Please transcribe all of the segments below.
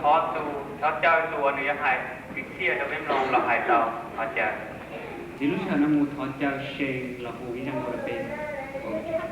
Thov tus, thov caw tus uas nws yuav hais kwv txhiaj rau peb mloog los hais tau, thov caw. Txiv lub sij hawm no mus thov caw See los hu ib zaj nkauj rau peb. Thov caw.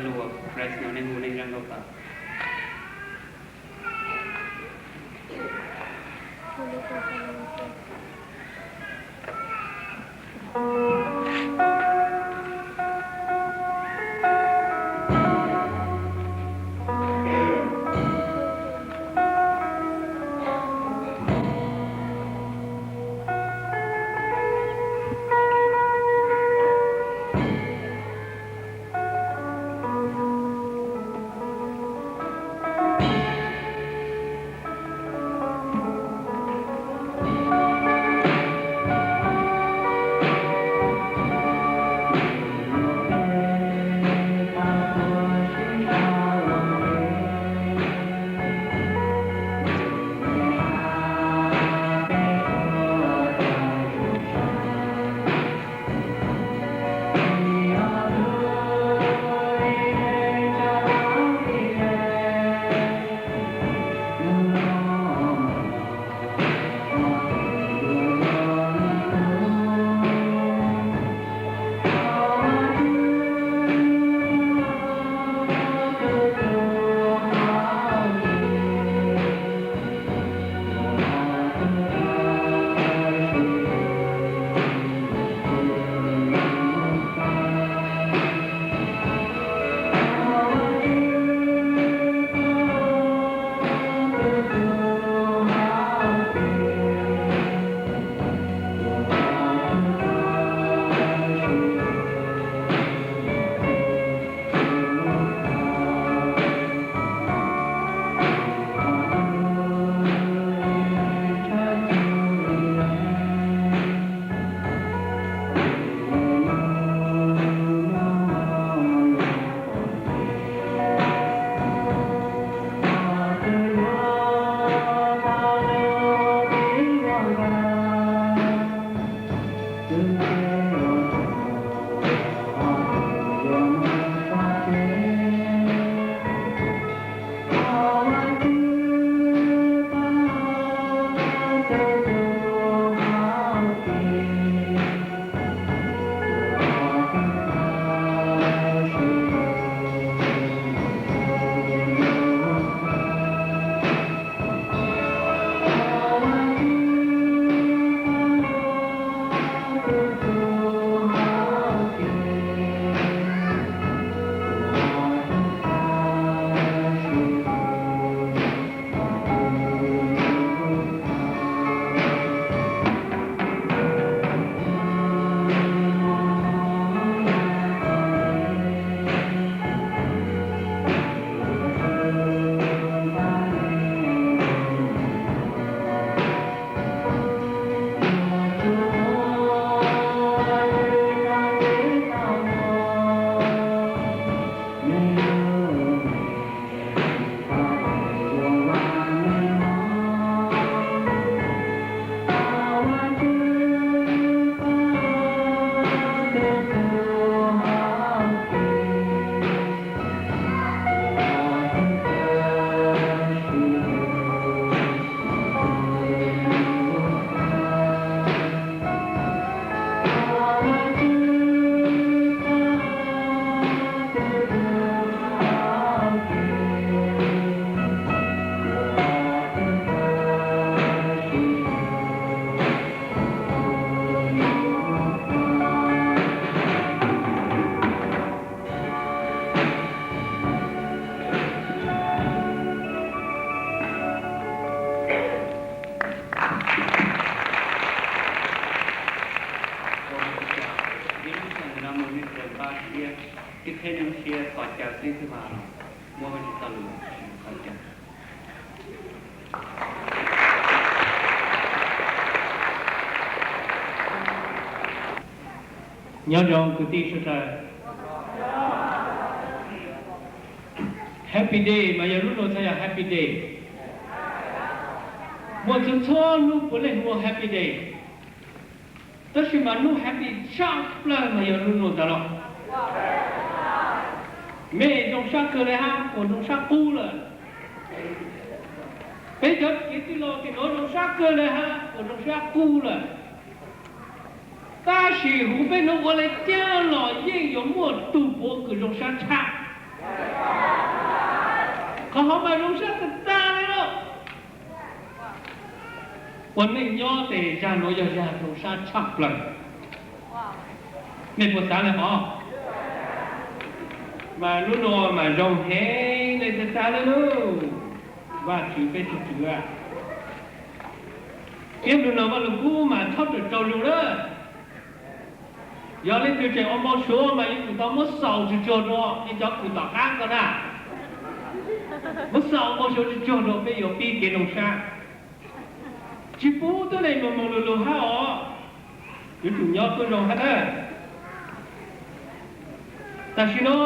Lus Fresno nej hu nej zoo nkauj tau. Ib lub sij hawm no mus nej txawm npaj siab, ib qhib nej lub siab qhov caw xwb xwb mas muab Vajtswv txoj lus qhov caw. Nyob zoo kwv tij sawv daws. Happy Day mas yog lub no txhaj yog Happy Day. Muaj txhua txhua hnub puav leej hu ua Happy Day, tab sis mas hnub happy tshaj plaws mas yog hnub no ntag los. Mej zoo sab kawg le hab puas zoo sab qub lawm? Peb cov kev tij los tim nuav zoo sab kawg le hab puas zoo sab qub lawm? Tab sis huv peb nuav ua le caag los yeej yuav muaj tug puav kws zoo sab tshaj. Qhov hauv mas zoo sab tag tag li lawm. Ua neej nyob ces zag nuav yog zag zoo sab tshaj plaws. Nej puas xaav le hov? Mas nub nua mas zoo heev le tag tag le lub. Vaajtswv peb tug Tswv a, ib nub nua Vaaj Lug Kub mas txhob tawm tsaug lug lawm. Yog leej twg tseem ua npau suav mas yuav tsum tau muab xaus tsuag tsuag rua nej cov kws tom qab ko na. Muab xaus npau suav tsuag tsuag rua peb yuav pib kev zoo sab. Tsi pub tuab neeg moog moog lug lug hab os. Yuav tsum nyob tuab zoo hab na. Tam sim no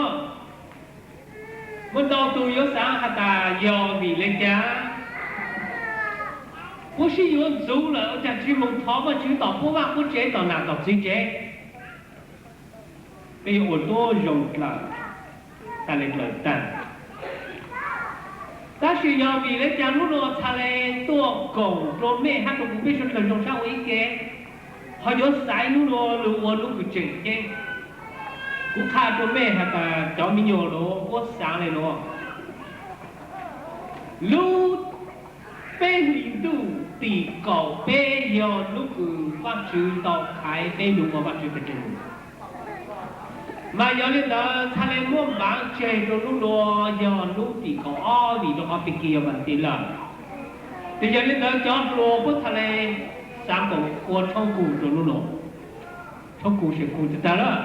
muaj ntau tug yuav xaav has tas yog vim le caag puab sib yuav ntxuv lawm ua caag tsi moog thov Vaajtswv tom puab vaaj puab tsev, tom nam tom txiv tsev. Peb yuav ua tuab zoo dlawm, tag le dlawm tag. Tab sis yog vim le caag nub nua txhad le tuaj koom rua mej hab rua kuv peb suav dlawg zoo sab ua ib ke, ho yuav xaiv nub nua lug ua lub kws tseem ceeb. Kuv qha rua mej has tas cov me nyuam nuav puab xaav le nuav. Lub peb hlis ntuj tim kaum peb yog lub kws Vaajtswv tau qhaiv peb lug ua Vaajtswv teg teg lug. Mas yog le ntawd txhad le muab npaav tseg rua nub nua yog lub tim kaum ob vim rua qhov pig kis yog Valentine lawm. Tes yog le ntawd cov hluas puab txhad le xaav koom ua tshoob kug rua nub nua. Tshoob kug se kug tag tag lawm.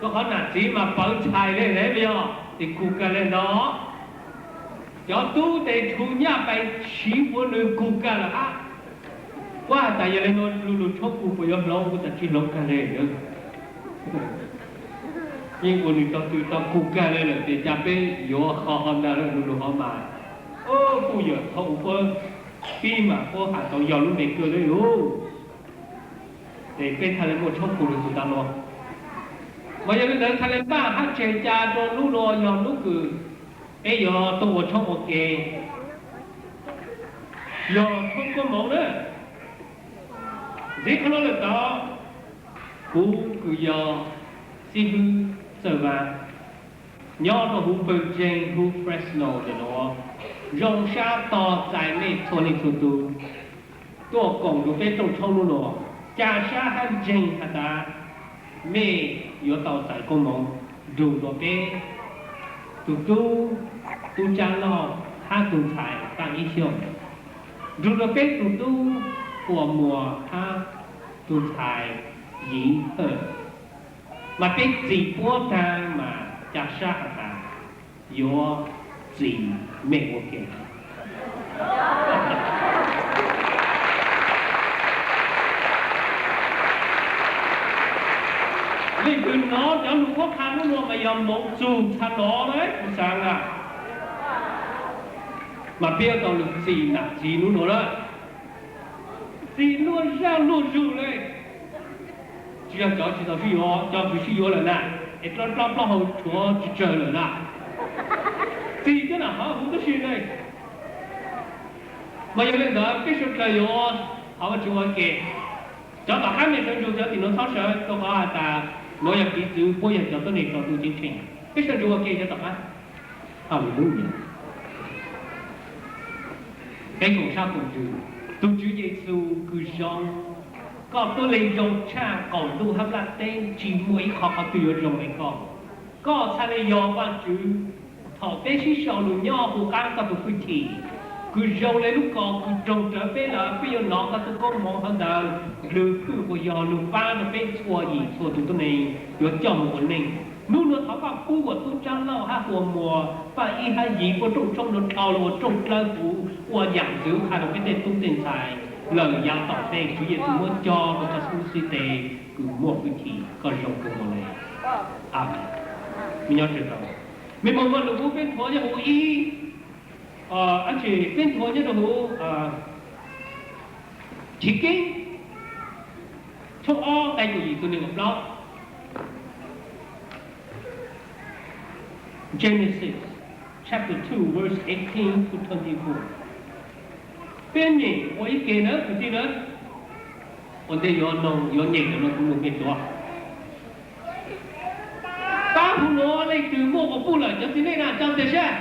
Rua qhov nam txiv mas pawv ntxhais le ne yog tes kug kawg le ntawd. Cov tub tes tshuv nyaj pais siv puav nwg kug kawg lawm hab. Kuv has tas yog le nuav lug lug tshoob kug puas yuav hloov, kuv tas tsi hloov kawg le. Yeej ua nwg tog tw tog kug kawg le lawm tes ca peb yuav qhov ho ntag lawm lug lug hov mas. Puj yawm thaum ub puab pib mas puab has tau yog lub me kawg le lug. Tes peb txhad le muaj tshoob kug lug txug tav nuav. Mas yog le ntawd txhad le npaj hab tseg ca rua nub nua yog lub kws peb yuav tuaj ua tshoob ua ke, yog tshoob koob moov na. Ntxiv qhov nuav lawm tod, kuv kws yog xib hwb Txawj Vaj, nyob rua huv Pawg Ntseeg huv Fresno ntawm nuav, zoo sab tog txais mej txhua leej txhua tug tuaj koom rua peb rooj tshoob nub nua. Ca sab hab ntseeg has tas mej yuav tau txais koob moov nrug rua peb tug tub, tub Tsab Lauj hab tug ntxhais Paj Ib Xyooj, nrug rua peb tug tub Quas Muas hab tug ntxhais Yiv Hawj. Mas peb txim puab taag mas ca sab has tas yuav txim mej ua ke. Leej twg nov cov lug qhuab qha nub nua mas yog moov txug txha nov lawm kuv xaav na. Mas peb yuav tau lug txim nam txiv nub nua lawm. Txim luag zaj luag zug le. Tsis yog cov tsis tau sib yuav, cov kws sib yuav lawm na, es dlab dlab plaub hau tshuav tsis tsawg lawm na. Txim cov nam hov huv tib si le. Mas yog le ntawd peb suav dlawg yuav thov Vajtswv ua ke. Cov tom qab mej sawv ntsug cov tim nuav txhob sawv, rua qhov has tas nuav yog piv txwv puab yog cov tuab neeg tso tu ceeb tsheej. Peb sawv ntsug ua ke cov tom qab. Haleluya. Peb koom sab koom ntsws, tug Tswv Yexus kws zoo, koj tuab neeg zoo tshaj qaum ntuj hab nplaj teb, tsis muaj ib qho qhov twg yuav zoo le koj. Koj txhad le yog Vajtswv. Thaum peb sib sau lug nyob huv qaab koj tug hwj chim kws zoo le lub kaus kws roog rawv peb lawm, peb yuav nov koj tug koob moov hov ntawd lug hwj puas yog lug paab rua peb txhua yim txhua tug tuab neeg yuav coj moog ua neej. Nub nua thov Vaaj pub kuas tub Tsab Lauj hab Quas Muas, Paj Ib hab Yiv puab rooj tshoob nua dhau lug ua rooj dlawb huv, ua yaam ntxwv qha rua peb tej tub tej ntxhais lawm yav tom ntej. Tswv Yexus muab cog rua koj xib hwb xib teg kws muaj hwj chim, koj zoo kawg nkaus le. Amees. Mej nyob tsawg tau, mej moog Vaaj Lug Kub peb nthuav nyob huv ib, ab tsi, peb nthuav nyob rua huv Chiv Keeb tshooj ob nqe kaum yim txug neeg nkaum plaub. Genesis chapter two, verse eighteen to twenty-four. Peb nyeem ua ib ke na kwv tij na. Ua ntej yuav noog yuav nyeem ntawm no kuv lug mej tuav. Taab hub nuav leej twg muaj quas puj lawm cov txiv neej na tso nteg sab.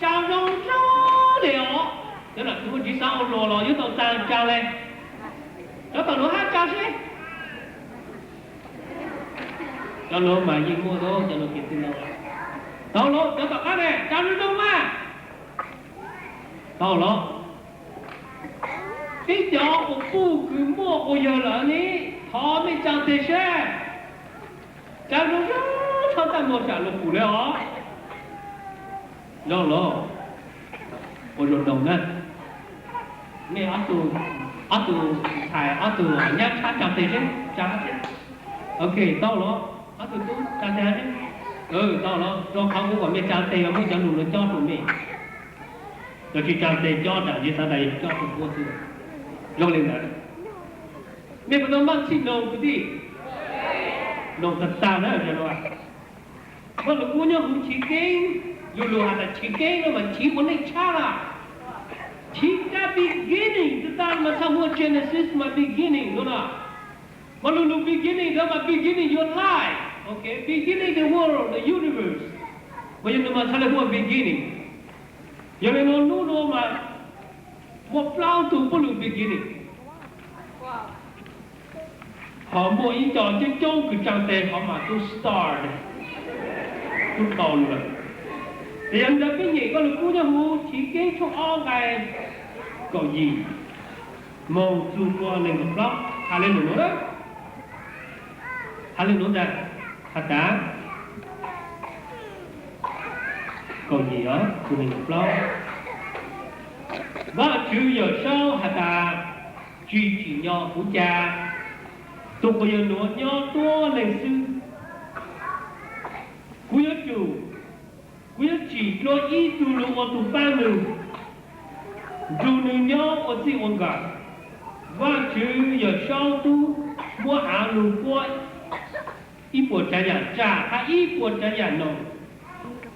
Tsa zoo zoo li os. Cov nom tswv muaj tsiv xav ua hluas los yuav tau tsa tsa li. Cov tom nuav hab tsa seb. Cov nuav mas yeej muaj tau cov nuav kev txwj laug. Tau los cov tom qab ne tsa zoo zoo mas. Tau los. Peb cov uas puj kws muaj quas yawg lawm ne, thov mej tsa tes seb. Tsa zoo zoo tshaj tag nrho sam lug pum le os. Zoo los, ua zoo doog na. Mej ob tug, ob tug ntxhais ob tug nyab tshab tsa tes seb, tsa seb. Ok, tau los, ob tug tub tsa tes seb. Tau los, rua qhov kuv kom mej tsa tes mas muab cov lug nuav cob rua mej. Yog tsi tsa tes cob tas, yog xav tas yog cob rua kuv xwb. Zoo li ntawd, mej puas tau maj txhij noog kwv tij? Noog tag tag na. Vaj Lug Kub nyob huv chiv keeb, lug lug has tas chiv keeb no mas chiv ua neej tshab na. Chiv kab beginning, tag tag mas txhaj muaj Genesis mas beginning no na. Mas lug lug beginning ntawd mas beginning your life, ok, beginning the world, the universe. Mas yog nws mas txhaj le muaj beginning. Yog li no nub nua mas muaj plaub tug puab lug beginning. Ho muaj ib co coob coob kws tsa tes ho mas tub star, tub tau lug lawm. Tes yog li ntawd peb nyeem Vaj Lug Kub nyob huv chiv keeb tshooj ob nqai kaum yim moog txug rua neeg nkaum plaub has le nuav na. Has le nuav ntag, has tas kaum yim os txug neeg nkaum plaub. Vaj Tswv Yawm Saub has tas, tsis tsim nyog kuv ca tug quas yawg nuav nyob tuab neeg xwb. Kuv yuav tsum, kuv yuav tsim dlua ib tug lug ua tug paab nwg, nrug nwg nyob ua txij ua nkawm. Vaj Tswv Yawm Saub tub muab av lug puab ib puas tsaav yaam tsaaj hab ib puas tsaav yaam noog.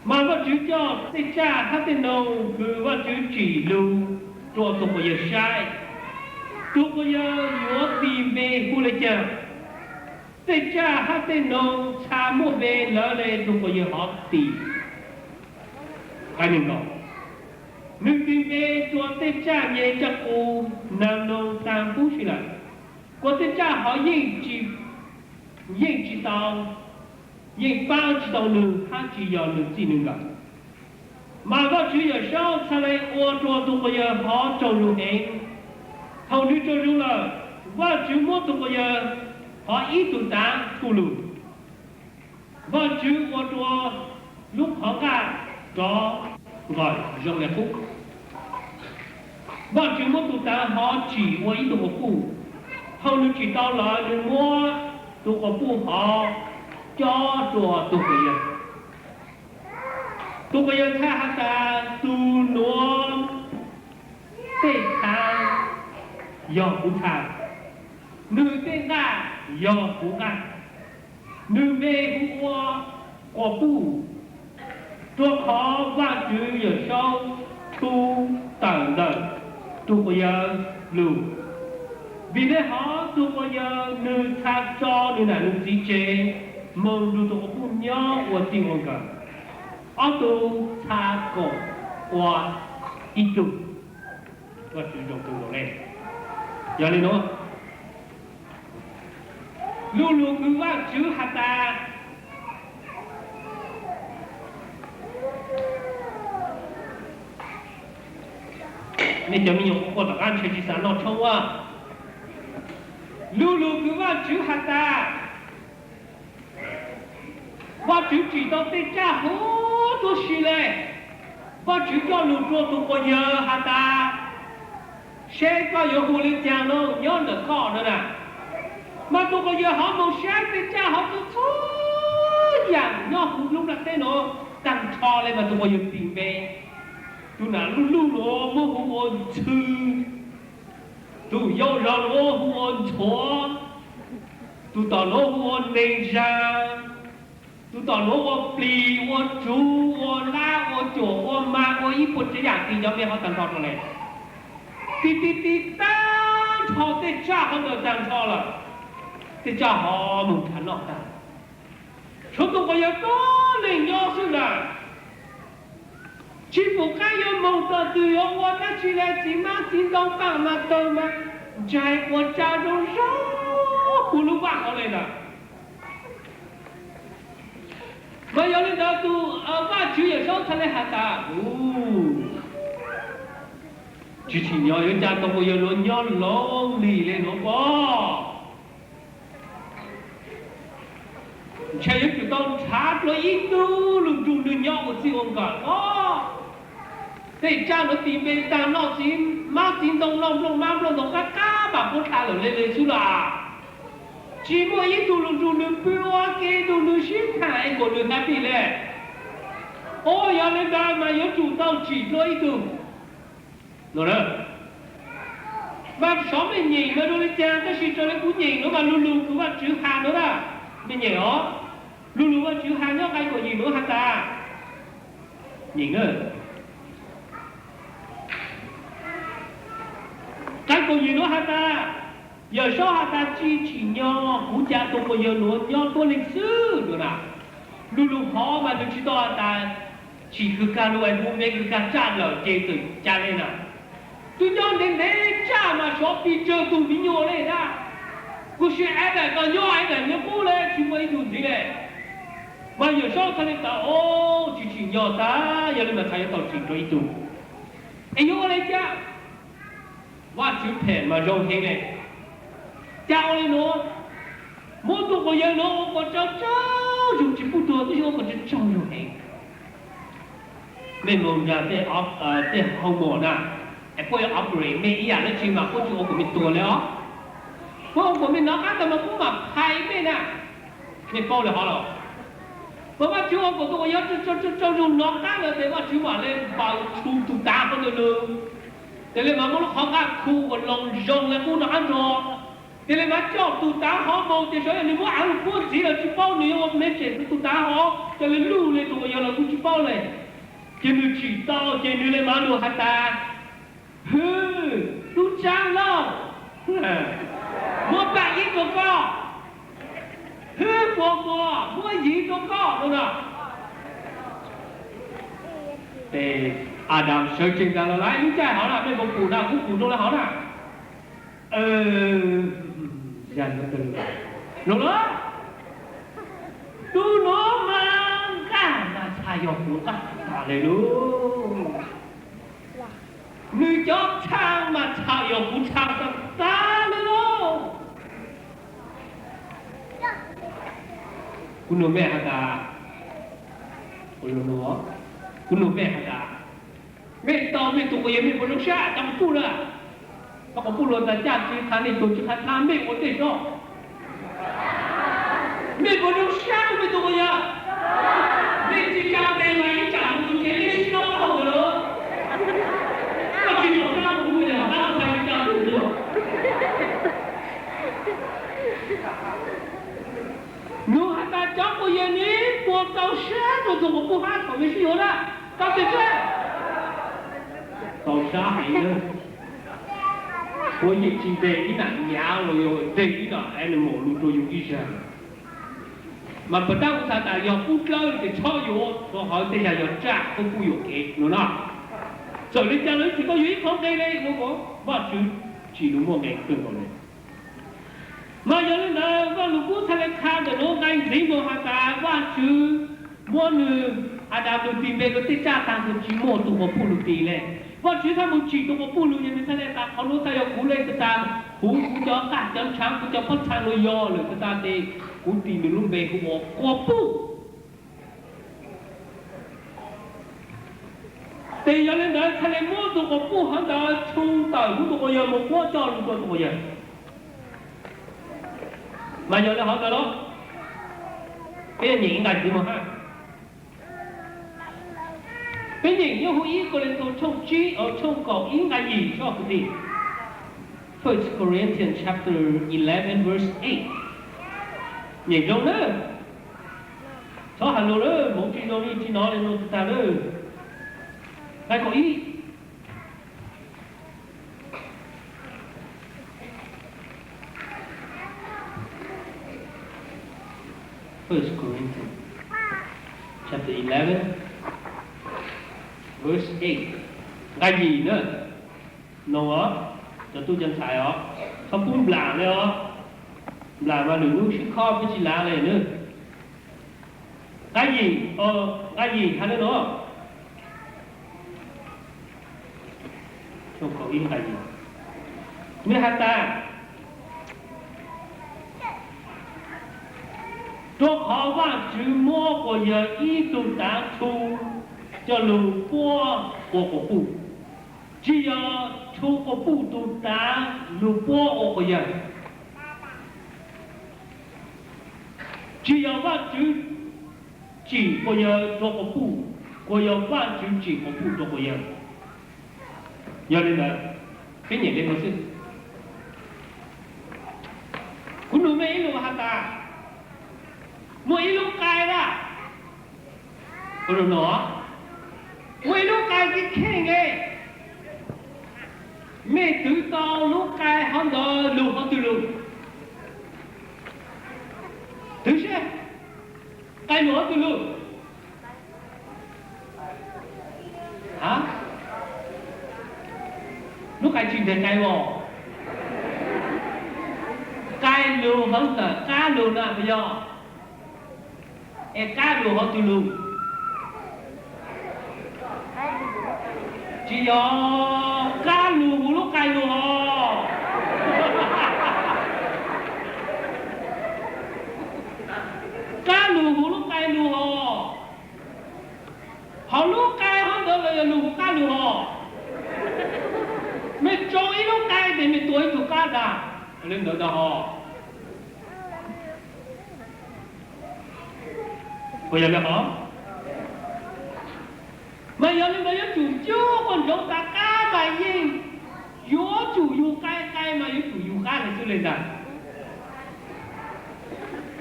Mas Vaj Tswv coj tej tsaaj hab tej noog kws Vaj Tswv tsim lug rua tug quas yawg saib. Tug quas yawg yuav tis npe hu le caag? Tej tsaaj hab tej noog txha muaj npe lawv le tug quas yawg hov tis. Nqai neeg nkaum, nwg tis npe rua tej tsaaj nyem tsaaj qus, naag noog taag huv si lawm, kuas tej tsaaj hov yeej tsis, yeej tsis tau, yeej paab tsis tau nwg hab tsis yog nwg txij nwg nkawm. Mas Vaj Tswv Yawm Saub txha le ua rua tug quas yawg hov tsaug zug heev. Thaus nwg tsaug zug lawm, Vaj Tswv muab tug quas yawg hov ib tug tav tu lug. Vaj Tswv ua rua lub qhov nqaj rov nqos zoo le qub. Vaj Tswv muab tug tav hov tsim ua ib tug quas puj. Thaus nwg tsim tau lawm, nwg muab tug quas puj hov cob rua tug quas yawg. Tug quas yawg txhaj has tas, tug nuav tej txha yog kuv txha, nwg tej nqaj yog kuv nqaj. Nwg npe hu ua quas puj, rua qhov Vaj Tswv Yawm Saub tub tawm ntawm tug quas yawg lug. Vim le hov tug quas yawg nwg txha tso nwg nam nwg txiv tsev, moog nrug tug quas puj nyob ua txij ua nkawm. Ob tug txha koom ua ib tug. Vaj Tswv zoo kawg nkaus le. Yog le nuav, lu lug kws Vaj Tswv has tas, nej cov me nyuam quaj tom qab ntshe tsis xav noj tshoob a. Lu lug kws Vaj Tswv has tas, Vaj Tswv tsim tau tej tsaaj huv tuab si le. Vaj Tswv coj lug rua tug quas yawg has tas, seb koj yuav hu le caag no nyob ntawm koj no na. Mas tug quas yawg hov moog saib tej tsaaj hov txhua txhua yaam nyob huv lub nplaj teb nuav taag nrho le mas tug quas yawg tis npe. Tug nam luj luj nuav muab hu ua ntxhw, tug yau zog nuav hu ua ntxhuav, tug tom nuav hu ua neeg zaag, tug tom nuav ua plis, ua tsuv, ua lab, ua cuam, ua ma, ua ib puas tsav yam tis cov npe hov taag nrho rua le. Tis tis tis taag nrho tej tsaaj hov ntawd taag nrho lawm, tej tsaaj hov moog nrhav noj taag, tshuav tug quas yawg tuab neeg nyob xwb ntag. Tsis pum qab yuav moog tog twg yuav ua dab tsi le, txiv hmab txiv ntoo paj mas tawg mas ntsais quas tsa zoo zoo puag lub vaj hauv le ntawd. Mas yog li ntawd tus Vajtswv Yawm Saub txhad le has tas, tsis tsim nyog yuav ca tus quas yawg nuav nyob loo lig le nuav pob. Ntshe yuav tsum tau nrhav dlua ib tug lug nrug nwg nyob ua txij ua nkawm pob. Tej tsaj nuav tis npe taag noj txiv hmab txiv ntoo noj nplooj hmab nplooj ntoo qab qab mas puab dlha lawm le le xwb los. Tsis muaj ib tug lug nrug nwg pw ua ke nrug nwg sib tham es kom nwg happy le. Ua yog le ntawd mas yuav tsum tau tsim dlua ib tug. Mas sov mej nyeem mas zoo le caag, tab sis raws le kuv nyeem nuav mas lu lug kws Vajtswv has nuav na, mej nyeem os, lu lug Vajtswv has nyob nqai kaum yim nuav has tas, nyeem na, nqai kaum yim nuav has tas, Yawm Saub has tas, tsis tsim nyog kuv ca tus quas yawg nuav nyob tuab neeg xwb no na. Lu lug hov mas nwg tsis tau has tas tsim kws kag lug es hu npe kws kag tsaj lawm ces txawm ca le na. Tub nyob ntev ntev tsaj mas sov pis tsawg tug viv nyuas le na. Kuv sim Adam tau nyob Adam nyob qub le tsis muaj ib tug ntxiv le. Mas Yawm Saub txhad le tas, o, tsis tsim nyog tas, yog le mas txhad yuav tau tsim dlua ib tug. Es yuav ua le caag? Vajtswv phem mas zoo heev le. Cas ua le nuav, muab tus quas yawg nuav ua kom tsaug tsaug zug tsis pub tuag, tab sis ua kom tsaug tsaug zug heev. Mej moog nrug tej homework na, es puab yuav upgrade mej ib yam dlaab tsi mas puab tsis ua kom mej tuag le os. Puab ua kom mej nov qab tag mas puab mam phais mej na. Mej paub le hov los? Mas Vajtswv ua kom tus quas yawg tsaug tsaug zug nov qab lawm tes Vajtswv mam le npaws txhua tug tav hov ntawd lug. Tes le mas muab lub qhov nqaj khu kom loo zoo le qub nrov qab nrho. Tes le mas coj tug tav hov moog tes sav yog nwg muab aav lug puab ntxiv los tsis paub nwg yuav ua peb tsem tug tav hov coj le luj le tus quas yawg los kuj tsis paub le. Ces nwg tsim tau ces nwg le mas lug has tas, hwv, tub tsaab lauj, muab paj ib rua koj, hwv, puas muas, muab yim rua koj no na. Tes Adam sawv tsees tas los lawm, lub caij hov na mej puas pum na, kuv pum zoo le hov na. Nuav lawm, tub nuav mas nqaj mas txhaj yog kuv nqaj tag le lauj. Nwg cov txhaa mas txhaj yog kuv txhaa tag tag le lauj. Kuv nug mej has tas, kuv nug mej has tas, mej tau mej tug quas yawg mej puas zoo sab? Cov quas puj na, cov quas puj luag tas caj tsis qha nej tug tsis qha txha mej ua tej zog. Mej puas zoo sab rua mej tug quas yawg? Mej tsis tsa tes mas ib tsam mus tus kev mej sib nov tau ntawd lawm. Koj tsis zoo sab rua kuv yawg, koj txhais tsis tsa tus tuag. Nug has tas cov quas yawg ne puas tau sab rua tug quas puj hab thaum mej sib yuav na? Tau tes sab. Tau sab heev na. Puab yeej tsis ntes ib nam nyav los yog ntes ib nam animal lug rua yug ib zag. Mas puas tab kuv has tas yog pub dlawb tes txhob yuav, rua qhov tej zag yog tsaj puab pub yuam kev no na. Txawm le caag los tsis tau yuav ib qho nqe le, Vajtswv tsim lug muaj nqe kawg nkaus le. Mas yog le ntawd Vaj Lug Kub txhad le qha ntawm nuav nqe ntxiv nuav has tas Vajtswv muab nwg, Adas nwg tis npe rua tej tsaj taag tug tsis muaj tug quas puj lug tis le. Vajtswv txhad moog tsim tug quas puj lug, yog nwg txhad le tas qhov nuav txhad yog kuv le, txhad tas huv kuv cov qaj cov ntshaav kuv cov pob txha nuav yog lawm, txhad tas tes kuv tis nwg lub npe hu ua quas puj. Tes yog le ntawd txhad le muab tug quas puj hov ntawd tshu tawm huv tug quas yawg moog quab coj lug rua tug quas yawg. Mas yog le hov ntawd los, peb nyeem ib nqai ntxiv moog hab. Peb nyeem nyob huv ib Kauleethaus tshooj tsib, tshooj kaum ib nqai yim soj kuv tis. First Corinthians chapter eleven verse eight. Nyeem zoo na. Txhob has lug lawm, moov tsis zoo yeej tsis nov le nuav tag lawm. Nqai kaum ib. First Corinthians chapter eleven, Verse eight, nqai yim na, no os, cov tub cov ntxhais os, txhob pub nplam li os, nplam mas lwm hnub sib khob peb tsis lav li na. Nqai yim, nqai yim hais li no, nws has tas, rau qhov Vajtswv muab quas yawg ib tug tav thu coj lug puab ua quas puj, tsis yog thu quas puj tus tav lug puab ua quas yawg. Tsis yog Vajtswv tsim quas yawg rau quas puj, kuas yog Vajtswv tsim quas puj rau quas yawg. Yog li ntawd, peb nyeem li no xwb. Kuv nug mej ib lus has tas, muaj ib lub qai laj, no, muaj ib lub qai kev kheej le, mej twv tau lub qai hov ntawd lug hov twg lug? Twv seb, qai lug hov twg lug? A, lub qai tsis nres qai os. Qai lug hov ntawm qab lug na puas yog? Es qab lug hov twg lug? Tsis yog, qab lug huv lub qai lug hov. Qab lug huv lub qai lug hov. Hov lub qai hov ntawd los yog lug huv qab lug hov? Mej tsoo ib lub qai tes mej tua ib tug qab ntag. Li ntawd ntag hov. Puas yog li hov? Mas yog li ntawd yuav tsum coj quas ntsoov tas qab mas yeej yuav tsum yug qai, qai mas yuav tsum yug qab li xwb li ntag.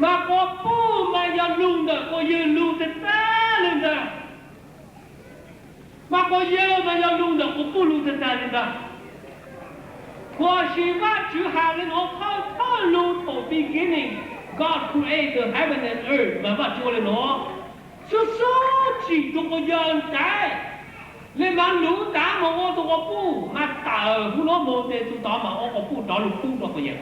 Mas quas puj mas yog lug ntawm quas yawg lug tag tag li ntag. Mas quas yawg mas yog lug ntawm quas puj lug tag tag li ntag. Kuas sis Vajtswv has li nuav, thawj thawj lug thaum beginning, God created the heaven and earth, mas Vajtswv ua li nuav, xub xub tsim tug quas yawg ntaiv, le mas lug tav mas ua tug quas puj, mas tawm huv nuav moog tes tug tod mas ua quas puj rov lug pub rua quas yawg.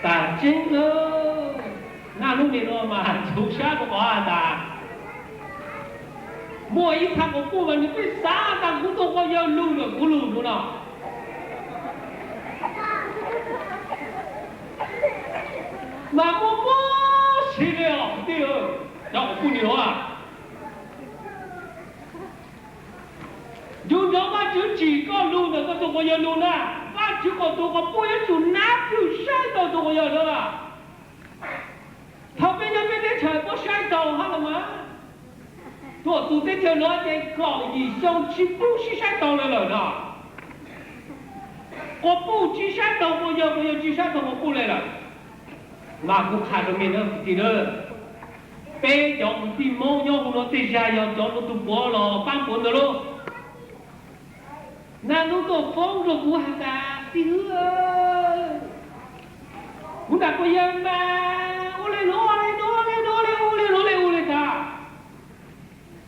Tas tseeb lawm, naj lub nim nuav mas txhum sab rua qhov has tas, muaj ib txha quas puj mas nwg pheej xav tas kuv tug quas yawg lug ntawm kuv lug lug no. Mas muaj muab siv le os kwv tij, cov quas puj nim nuav, yug nrov Vajtswv tsim koj lug ntawm koj tug quas yawg lug na, Vajtswv kom tug quas puj yuav tsum nab plhws saib taus tug quas yawg lawm. Thaum peb nyob peb teb chaws puab saib taus hab los mas, tuam tus teb chaws nuav ces kaum yim xyoo tsis pub sib saib taus lawm lawm no. Quas puj tsis saib taus quas yawg, quas yawg tsis saib taus quas puj le lawm. Mas kuv qha rua mej na kwv tij na, peb cov kwv tij Moob nyob huv nuav tej zag yog cov nuav tug puav los paab puav ntawd lauj. Naj nub tuaj foob rua kuv has tas, tij hwb, kuv nram quas yawg mas ua le nuav le nuav le nuav le ua le nuav le ua le tas,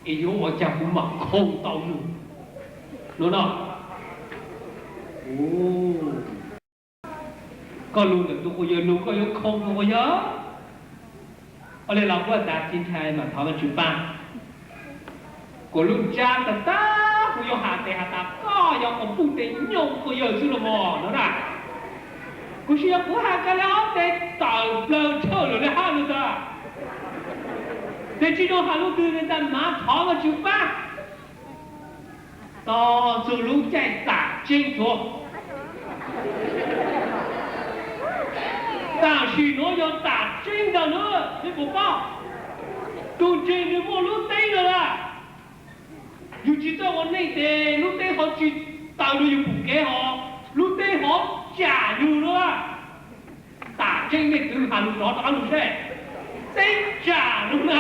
es yuav ua cas kuv mam khoo tau lug no no. Koj lug ntawm tug quas yawg lug koj yuav khoo tug quas yawg. Ua le los kuv tas tsi ntshai mas thov Vajtswv pab. Kuv lub ntsab tag tag kuv yuav has tes has tas koj yog quas puj tes nyoog quas yawg xwb los mog no na. Kuv sis yog kuv has kag le ob tes tawm plawg tshawj lawm le hab lug tas. Tes tsi zoo has lub twg le tas mas thov Vajtswv pab. Tog txug lub caij tam tseeb tsuav. Tam sim nuav yog tam tseeb ntag na, peb puas paub? Tug ntseeg nwg muaj lub teeb lawm lawm. Yug tsi txawj ua neej tes lub teeb ho tsi taws rua yug pum kev ho, lub teeb ho tsam yug lawm. Tam tseeb mej twv has lug rov rov qab lug seb, teeb tsam lug na.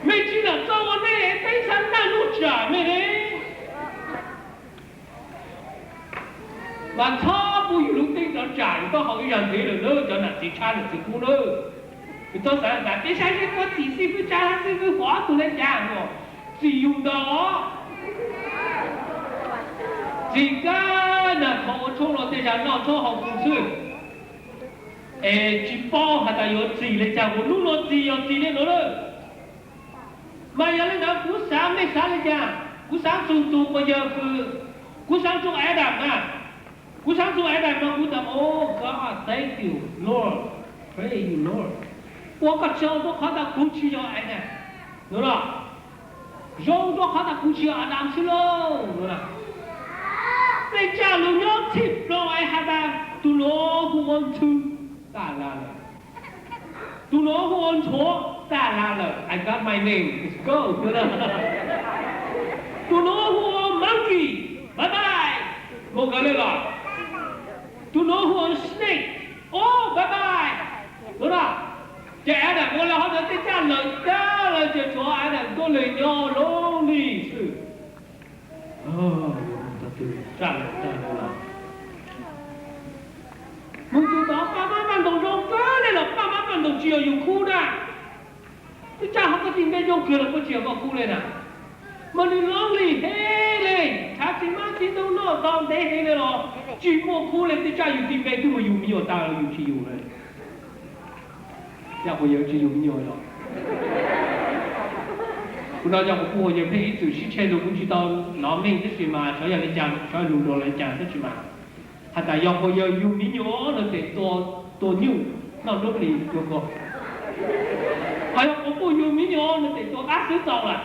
Mej tsi lam txawj ua neej, teeb txhad naj nuj tsam mej le. Mas txhob pub yug lub teeb rov tsam yug taub hau ib zag ntev lawm nawb cov nam txiv tshab nam txiv kub nawb. Yus tau xav tas peb saib seb puab txim xib fwb tsa xib fwb huam ob tug le cas no, txim yus ntag. Txim kawg nag, thaum ua tshoob los tej zag noj tshoob haus fws xwb, es tsis paub has tas yuav txim le cas, ua hnub no txim yog txim le nuav lawm. Mas yog le ntawd kuv xav mej xav le cas, kuv xav txug tus quas yawg fwm, kuv xav txug Adam na. Kuv xav txug Adam no kuv tas, Oh God, thank you Lord, praise you Lord. Ua koj tsaug rua qhov tas kuv tsis yog Adam no los, zoo rua qhov tas kuv tsis yog Adam xwb lauj no. Tej tsaj lug nyob txhij ploo es has tas tus nuav hu ua ntxhw, taj laj lawm. Tus nuav hu ua ntxhuav, taj laj lawm. I got my name, it's go. Tus nuav hu ua monkey, bye bye, moog kawg le los. Tus nuav hu ua snake, oh bye bye no na. Ces Adam ua le hov ntawd tej tsaj lawm tag lawm ces tshuav Adam tuab leeg nyob lonely xwb. Tsaj lawm tag lawm. Moog txug tod paj mab paj ntoos zoo kawg le los paj mab paj ntoos tsis yog yus khub na. Twb tsaj hov koj tij npe zoo kawg los puab tsis yog koj khub le na. Mas nws lonely heev le, tshav tsis mab tsis ntub noj tau ntev heev le los tsis muaj khub le, twb tsaj yus tij npe twb mus yug me nyuam tas los yus tsis yug le. Yog kuv yawg tsis yug me nyuam los, kuv no yog kuv kuj ua yawg pheej ib txwm sib tsheej lug, kuv tsis tau nov meej tab sis mas xyov yog li cas, xyov lug dua li cas tab sis mas has tas yog kuv yawg yug me nyuam no tes tua nyuj noj lub hlis tua ko, ho yog kuv puj yug me nyuam no tes tua qab xwb tau lawm.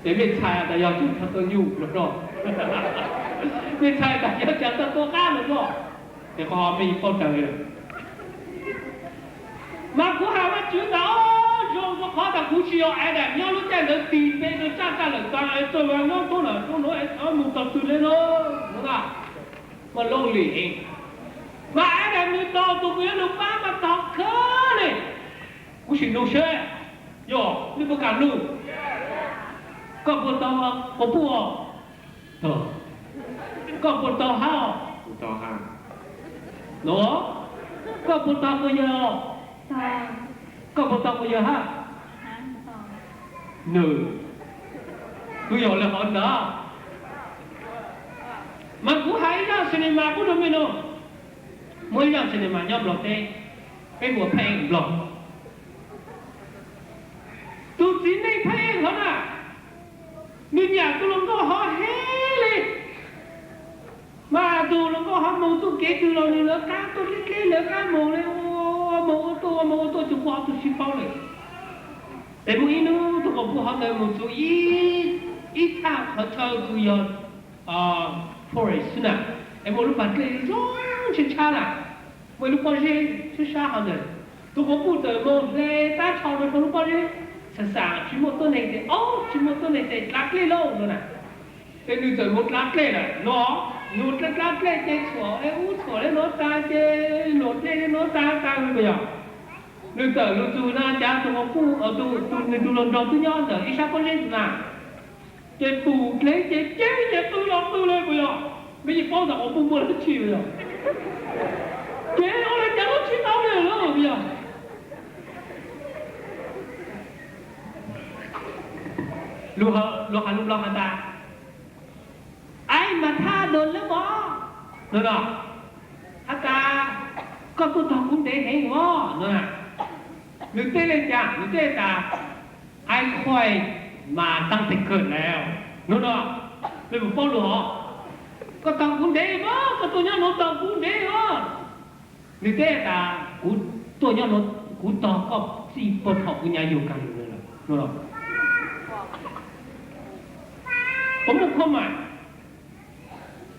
Ces mej txhais tas yog tug tau tua nyuj los roj, mej txhais tas yog cas tau tua qab los roj, es qhov mej paub raws li lawm. Mas kuv has Vajtswv tas, zoo rua qhov tas kuv tsis yog Adam nyob lub caij ntawd tis npe rua tsaj tsaj lawm tas es txawm nyob tuab lawm tuab nuav es mus tau twg le no, no na, mas lonely heev. Mas Adam nws tog tus kws yuav lug pab mas tog kawg le. Kuv sim nug seb, yog nej puas kam nug? Koj puas tog quas puj? Koj puas tog hab? Nuav, koj puas tog quas yawg? Koj puas tog quas yawg hab? Nws, kuv yog le hov ntawd. Mas kuv has ib zaj cinema pub rua mej nug. Muaj ib zaj cinema nyob Nplog teb, peb hu ua Phab Eej Nplog. Tus txiv neej Phab Eej hov na, nws nyam tus hluas nkauj hov heev le. Mas tus hluas nkauj hov moog txuj kev twg los nws lawv qab tuaj dleb dleb lawv qab moog le, ua moog ua tuaj ua moog ua tuaj tsis pom tus sib paub le. Ces muaj ib hnub tus quas puj hov ntawd moog txug ib, ib txhaj qhov chaw kws yog forest xwb na, es muaj lub pas dlej zoo tshab tshab na, muaj ib lub pob zeb sib sab hov ntawd. Tus quas puj txawm moog hle tab tsho rua lub pob zeb, xam xam tsis muaj tuab neeg tes, ob, tsis muaj tuab neeg tes dlav dlej lauj no na. Ces nws txawm moog dlav dlej lawm no, nws dlav dlav dlej ces txhuam le ub txhuam le nuav tas ces luam dlej le nuav tas tas puas yog? Nws txawm lug txug na cas tus quas puj, tus, tus nws tus hluas nraug twb nyob ntawm ib sab pob zeb ntawd na. Ces pum dlev ces ceeb ces qw los qw le puas yog? Mej yeej paub ntawm quas puj muaj dab tsi puas yog? Ces ua le cas lub tsis tau le lawm puas yog? Luag has lus Nplog has tas, I am tired of love no no, has tas, koj tuaj tog kuv ntev heev os no na. Nws teb le cas? Nws teb tas, I quit my doctor now no no. Mej puas paub lus hov? Koj tog kuv ntev os, koj tuaj nyob nuav tog kuv ntev os. Nws teb tas, kuv tuaj nyob nuav, kuv tog koj txij puag thaum kuv nyuam yaus kawg lug le lawm no. Puas muaj khuam mas?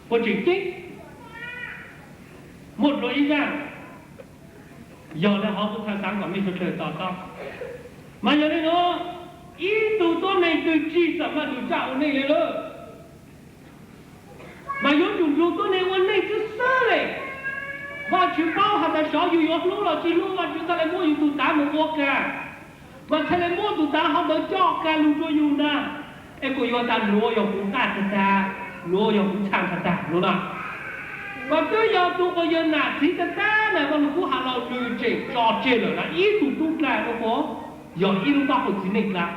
Puas tseem ceeb? Muaj dlua ib zaj, yog le hov kuv txhaj xaav kom mej sawv dlawg to taub. Mas yog le nuav, ib tug tuab neeg twg tsi xam maj lug tsaj ua neej le lawm, mas yuav tsum lug tuab neeg ua neej xwb xwb le. Vajtswv paub has tas xyov yug yuav hlub los tsi hlub, Vajtswv txhaj le muab yug tug tav moog ua kag, mas txhaj le muab tug tav hov ntawd coj kag lug rua yug ntag. Es kuas yuav tas luag yog kuv nqaj tag tag, luag yog kuv txhaj tag tag no na. Mas twb yog tus quas yawg nam txiv tag tag na, Vaj Lug Kub has los nws tseem tso tseg lawm na, ib tug tub dlawb ua quas yog ib lub paj qaum txiv neej dlawb,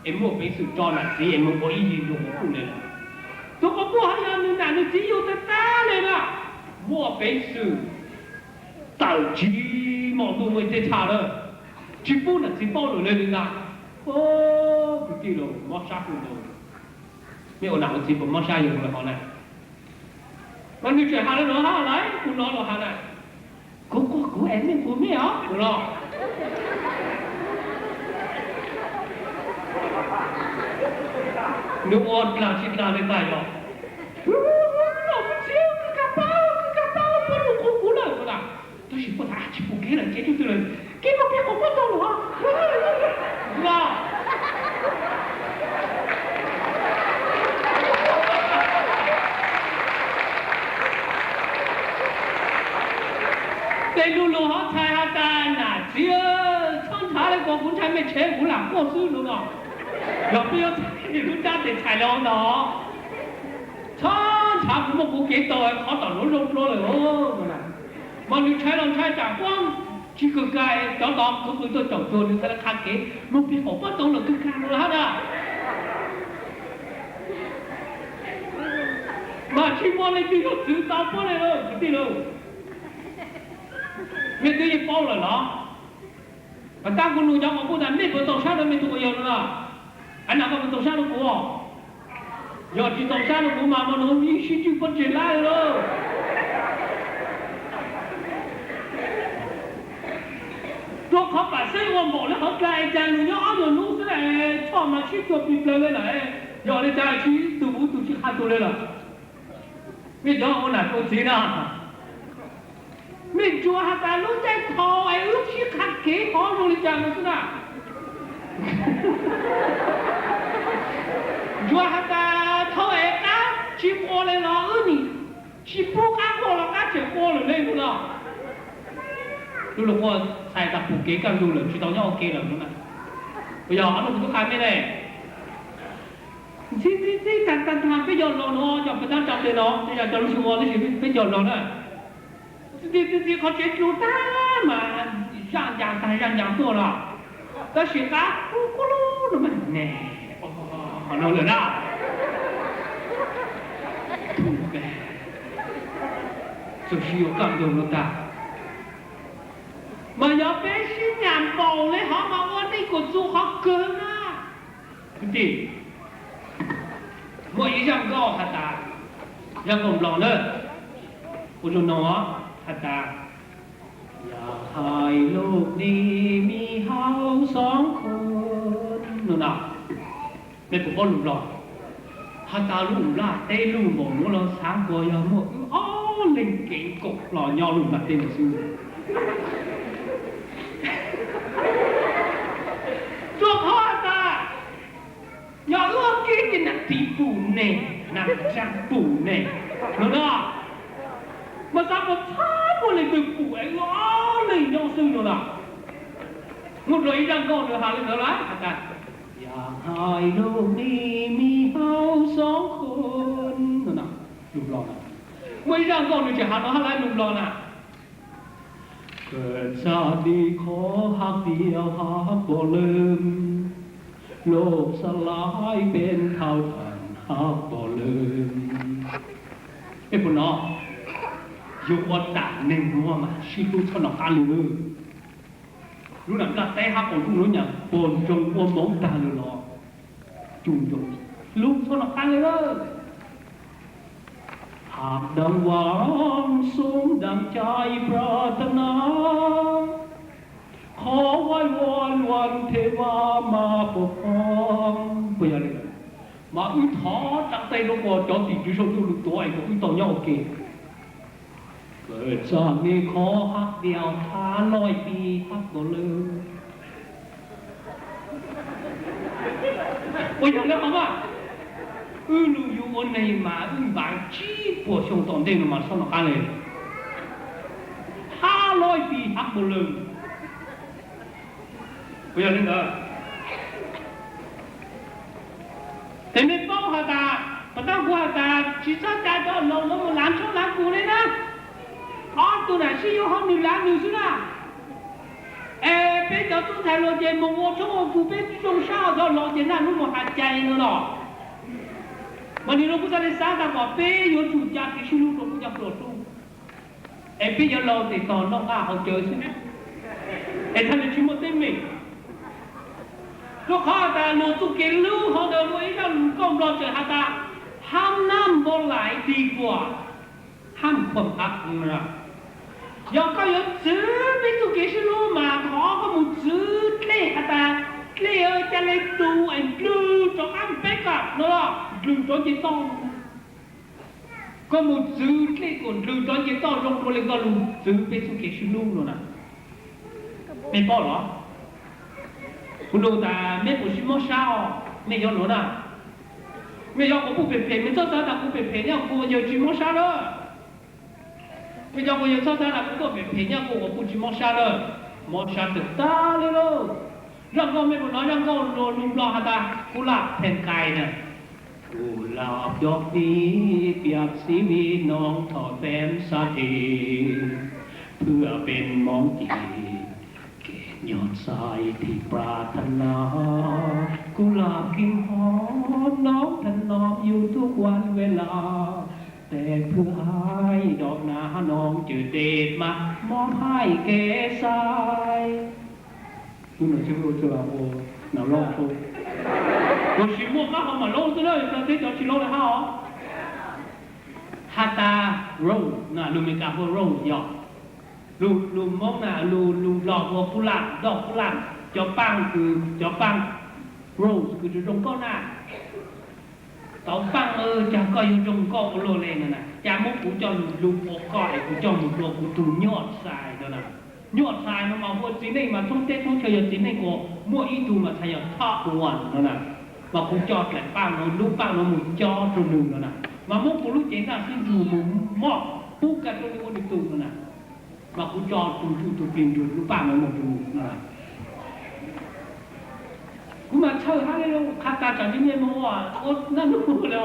es muaj peev xwm tso nam txiv es mus ua ib yig tus quas puj li lawm. Tus quas puj ho yog nws nam nws txiv yug tag tag li na, muaj peev xwm tawm tsis mom ntuj mus tej tshaj lawm, tsis pub nam txiv paub lawm li li ntag. Kwv tij los mob sab kuv los, mej ua nam ua txiv puas mob sab yog lawm hov na? Mas nws tseem has li no hab lawm, kuv no los has na, kuv quas kuv es mej quas mej os no. Nws ua dlaag tsis dlaag li tas yog, kws kaj paub, kws kaj paub puab lug quas kuv lawm no na. Tab sis puab tas tsis pum kev lawm ces tub twg lawm, kev muaj peb quas puab tau lawm os. Tej lug lug hov txhais has tas nam txiv, txhob nrhav li ko, kuv ntshai mej tshev kuv lam quaj xwb no no. Yog peb yuav txhais lub rab tes txhais li ntawd, txhob nrhav, kuv muaj kuv kev tau, qhov tom nuav zoo dlua lawm os. Mas nws ntshai los ntshai tsam puab tsis kawg kag, cov tod khwv qw tuaj caum cuag nws txhad li qha kev, muaj peb quas puab tau lawm kawg kag no hab na. Mas tsis muaj leej twg yuav txwv tau puab li lawm kwv tij lauj. Mej twb yeej paub lawm los? Mas tab kuv nug cov quas puj tas mej puas tau sab rua mej tug quas yawg no na? Av, nam koj puas tau sab rua kuv? Yog tsis tau sab rua kuv mas mas nws yeej sib cwj puab tseg lawm lauj. Rua qhov pam xeeb ua npaum li qhov dlaag es cas nws nyob ob nyuag hnub xwb es choj mas sib cuag plig plawg li lawm. Yog li cas tsis tug kuv tug tsis qha tug li lawm? Mej cov ua nam ua txiv na, mej ntsuas has tas lub caij thaum es wb sib qha kev hov zoo li cas no xwb na. Ntsuas has tas thaum es qab tsis quas li los wb nim tsis pub qab quaj los qab tseem quaj lawm le no. Lub lug quaj txhais tas pum kev kaj ntug lawm tsis tau nyob ua ke lawm no na. Puas yog? Ob hnub kuv tub qha mej ne. Ntxhib ntxhib ntxhib tag tag tag peb cov laus no, cov peb tab tsa tes no, peb yog cov lub sib ua tab sis peb cov laus na. Ntxhib ntxhib ntxhib qhov tsev dlua tag mas zaj ncas tag zaj ncas tuaj los, tab sis qab kub kub lub no mas ne, no lawm na. Txawm sib yuav kaj ntug no tag, mas yog peb sib nyam npaum li hov mas ua neej kuas txu qhov kawg na. Kwv tij, muaj ib zaj nkauj has tas, zaj nkauj Nplog na, ua zoo no has tas,อยากให้โลกนี้มีเราสองคน no na. Mej puas paub lus Nplog? Has tas lub nplaj teb lug npaum nuav los xaav kuas yog muaj wb ob leeg kev koom hlo nyob lub nplaj teb no xwb. Rua qhov has tas, yog wb ob kib ces nam txiv pum ne, nam txiv pum ne, no na. Mas xaav kuas txhob muaj leej twg pum es wb ob leeg nyob xwb no na. Muaj dlua ib zaj nkauj nws has li ntawd lawm has tas,อยากให้โลกนี้มีเราสองคน no na. Lus Nplog na. Muaj ib zaj nkauj nws tseem has no hab lawm lus Nplog na. เกิดชาตินี้ขอรักเดียวหากบ่ลืม โลกสลายเป็นเท่าฐานหากบ่ลืม. Peb puas hnov? Yug ua nam neeg nuav mas sib hlub txhob noj qab li. Lub nam nplaj teb hab qaum ntuj nuav nyam puag ntsoog ua moov tag lawm los, cum ntsoog hlub txhob noj qab li lawm. หากดังหวังสมดังใจปรารถนา ขอวอนวอนเทวามาปกป้อง Puas yog li ntawd? Mas wb thov dlaab teb rua kuas cov tim tswv saum ntuj lug tuav es kuas wb tau nyob ua ke. เกิดชาตินี้ขอรักเดียวห้าร้อยปีหากบ่ลืม. Puas yog li hov mas? Wb lug yug ua neeg mas wb npaj tsib puas xyoo tom ntej no mas txhob noj qab li. Hab loj pis hab puas lawg. Puas yog li ntawd? Ces mej paub has tas, pas tab kuv has tas tsis txhob cai cov laus nuav mus lav ntsuab lav kug li na. na, sib yuav hauv nws lav nws xwb na. Es peb cov tub ntxhais los ces mus ua tshoob ua kub, peb zoo sab os, los ces naj hnub mus has cai no los. Mas nim no kuv txhaj le xav tas kom peb yuav tsum ca kev sib hlub rau kuv cov hluas tub, es peb yuav laus tes tos noj nqaj haus cawv xwb, es txhaj le tsis muaj teeb meem. Rau qhov tas luag txuj kev hlub hauv ntawd muaj ib zaj lus nkauj Nplog tseem has tas, hab nab npau lais dig kuam hab khuam av. Yog koj yuav txwv peb txuj kev sib hlub mas thov koj mus txwv dlej has tas, dlej ca le tu es ndlwg rov qab peb kam no, ndlwg rov nce toj. Koj mus txwv dlej kom ndlwg rov nce toj zoo dua li koj lug txwv peb txuj kev sib hlub no na. Mej paub los? Kuv nug tas mej puas tsis mob sab os? Mej yog luag na, mej yog quas puj phem phem, mej txhob xav tas kuv phem phem thiab kuv yawg tsis mob sab lawm. Mej cov kuv yawg txhob xav tas kuv tuaj phem phem thiab kuv quas puj tsis mob sab lawm. Mob sab tawm tag li lauj. Zaj nkauj mej puas hnov zaj nkauj lus Nplog has tas kuv laj phem qais na. Kuv laj cov pib piam xib vi noog thov pem sa thi, เพื่อเป็นหมองจีบ เกตยอดทรายที่ปรารถนา กุหลาบกลิ่นหอมน้องถนอมอยู่ทุกวันเวลา แต่เพื่ออ้ายดอกนาน้องเจอเดชมามอบให้แก่สาย Hnub no tsis ua txog ua nam loj, ua tsis muaj qab hau mam loj xwb na, teb cov tsis loj li hab os. Has tas rose na, lus Meskas hu rose yog, lus Hmoob na, lus Nplog hu qub laj, doj qub laj, cov paaj kws, cov paaj rose kws zoo zoo nkauj na. Tau paaj, cas koj yuav zoo nkauj ua luaj li no na, cas muab kuv coj lug lug ua koj es kuv coj mus dua kuv tug nyuaj sai no na. Nyuaj sai no mas ua txiv neej mas thoob teb thoob chaw yog txiv neej uas muaj ib tug mas txhais yog top one no na. Mas kuv coj dlaim paaj no, lub paaj no mus cob rau nws no na. Mas muab kuv lub cev ntaj xwb nrug mus mob pub kag rau nws ua nws tug no na. Mas kuv tso tug ntsuj tug plig nrug lub paaj no moog rau nws no. Kuv mas txhawj hab li, qha tas tsam ntshe mej moog ua naj nub le.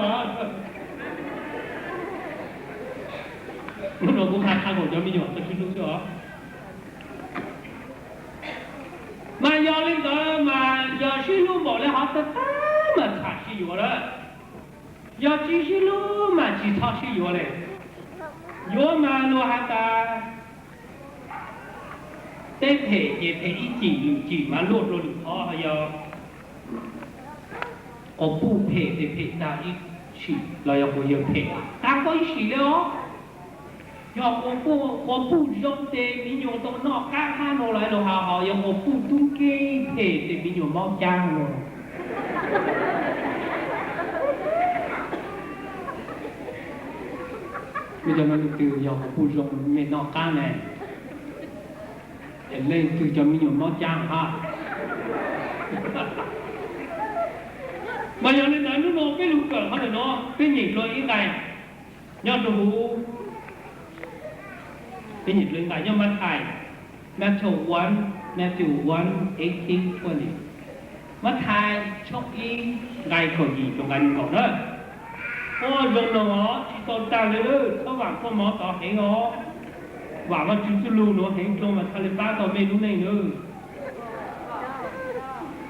Hnub no kuv qha qha nkaus cov me nyuam txawj sib hlub xwb os. Mas yog li ntawd mas yog sib hlub npaum li hov tag tag mas txham sib yuav lawm. Yog tsis sib hlub mas tsis txhob sib yuav li. Yuav mas luag has tas teb phem ces phem ib cim lwm cim mas luaj rua lwm qhov, yog quas puj phem ces phem tag ib sim los yog quas yawg phem tag koj ib sim li os. Yog quas puj zoo ces me nyuam tau noj qab hab no lawm los has hos yog quas puj tub nkeeg phem ces me nyuam mob caab no. Mej cov no leej twg yog quas puj zoo mej noj qab ne, es leej twg cov me nyuam mob caab hab. Mas yog li ntawd hnub no peb lug kawm qhov ntawm no, peb nyeem dlua ib nqai nyob rua huv, peb nyeem dlua ib nqai nyob Mathais, Matthew one, Matthew one, eighteen, twenty. Mathais tshooj ib nqai kaum yim rua nqai nees nkaum na. Ua zoo no os, tsis tau taag le, txhob vaam kua mov tod heev os. Vaam Vaajtswv txuj lug nuav heev dlua mas txhaj le paab tau mej lub neej nawb.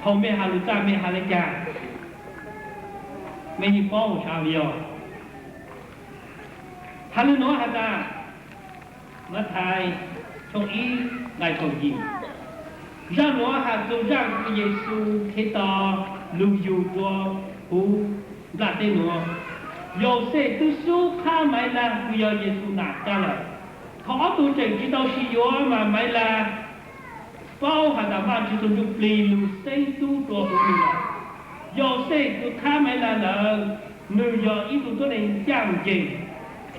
Thaus mej has lug txaj mej has le caag, mej yeej paub sav yog. Has le nuav has tas, Mathais tshooj ib nqai kaum yim. Zaaj nuav has txug zaaj kws Yexus Khetos lug yug rua huv nplaj teb nuav. Yauxej twb xub qhab Maiv Laj kws yog Yexus nam kag lawm. Thaus ob tug tseem tsis tau sib yuav mas Maiv Laj paub has tas Vaajtswv tug Ntsuj Plig lug xeeb tub rua huv nwg lawm. Yauxej kws qhab Maiv Laj ntawd, nwg yog ib tug tuab neeg ncaaj nceeg.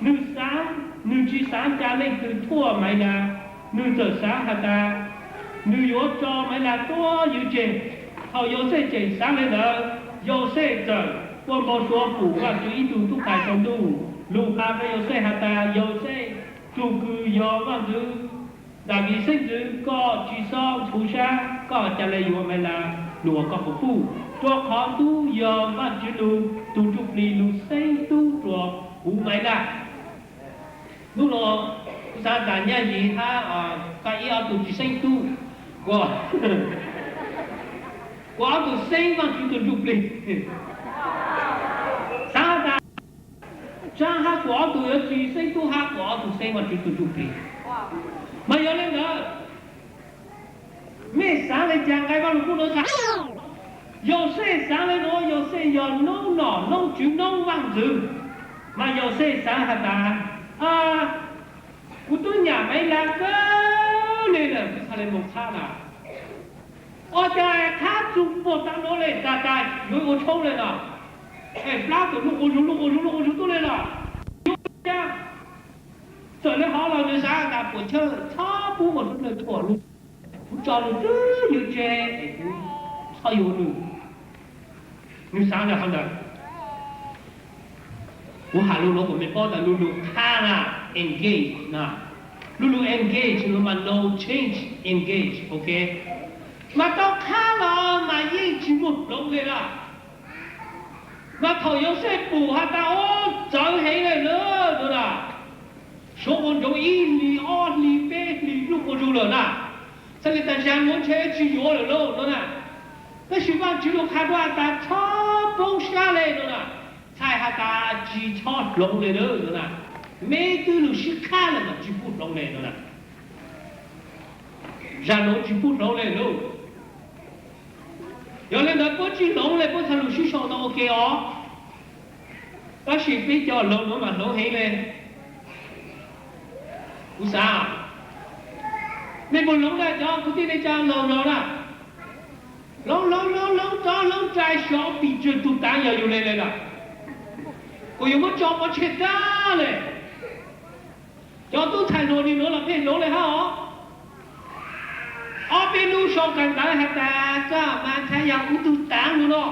Nwg xaav, nwg tsis xaav ca leej twg thuam Maiv Laj, nwg txawm xaav has tas nwg yuav tso Maiv Laj tuab ywv tseg. Thaus Yauxej tseem xaav le ntawd, Yauxej txawm ua npau suav pum Vaajtswv ib tug tub qais tsaus ntuj lug has rua Yauxej has tas, Yauxej, tug kws yog Vaajtswv Daviv xeeb ntxwv, koj tsis xob ntxhov sab, koj ca le yuav Maiv Laj lug ua koj quas puj, rua qhov tub yog Vaajtswv lug, tug Ntsuj Plig lug xeeb tub rua huv Maiv Laj. Nub nuav Xav tas nyaj yim hab, koj ib ob tug tsis xeeb tub, kuv, kuv ob tug xeeb Vaajtswv tug ntsuj plig. Xav tas Tsaab hab kuv ob tug yuav tsis xeeb tub hab kuv ob tug xeeb Vaajtswv tug ntsuj plig. Mas yog le ntawd, mej xaav le caag nqe Vaaj Lug Kub nuav txhaj? Yauxej xaav le nuav, Yauxej yog noob nom noob tswv noob vaaj ntxwv. Mas Yauxej xaav has tas, kuv tub nyam Maiv Laj kawg le lawm, kuv txhaj le moog qhab na. Ua caag qhab txug puag taav nuav le, tas tas yuav ua tshoob le no, es plab tus luj ua zug luj ua zug luj ua zug tub le los, yuav ua caag? Txawm le hov los nws xaav tas puas tsawg txhob pub ua tub le thuam lug, kuv tso lug twb yuav tseg es kuv txhob yuav nws. Nws xaav le hov ntawd. Kuv has lug nuav kuas mej paub tas lu lug qhab na, engage na, lu lug engage nuav mas no change, engage, ok. Mas tau qhab los mas yeej tsis muaj hloov le lawm. Mas thaum Yauxej pum has tas, o, txawv heev le nuav na, suav ua ntsoov ib hlis ob hlis peb hlis luj ua zug lawm na, txhaj le tas zag nuav ntshe tsis yuav lawm lauj nuav na. Tab sis Vaajtswv lug qha dlua has tas txhob poob sab le nuav na, txhais has tas tsis txhob hloov le nuav na. Meb twb lug sib qhab le mas tsis pub hloov le nuav na. Zag nuav tsis pub hloov le lauj. Yog le ntawd puab tsis hloov le puab txhaj lug sib sau tau ua ke os. Tab sis peb cov laug nuav mas hloov heev le. Kuv xav, mej puas hloov na cov kwv tij neej tsa laug zog na? Hloov hloov hloov hloov tov hloov rai xyov pes tsawg tug taav yog yug le le lawm, kuas yug muab tso pov tseg dlaab le. Cov tub ntxhais hluas nwg nuav los pheej hloov le hab os. Ob peb nub sau kag ntawv has tas koj mas ntshai yog kuv tug taav lug no.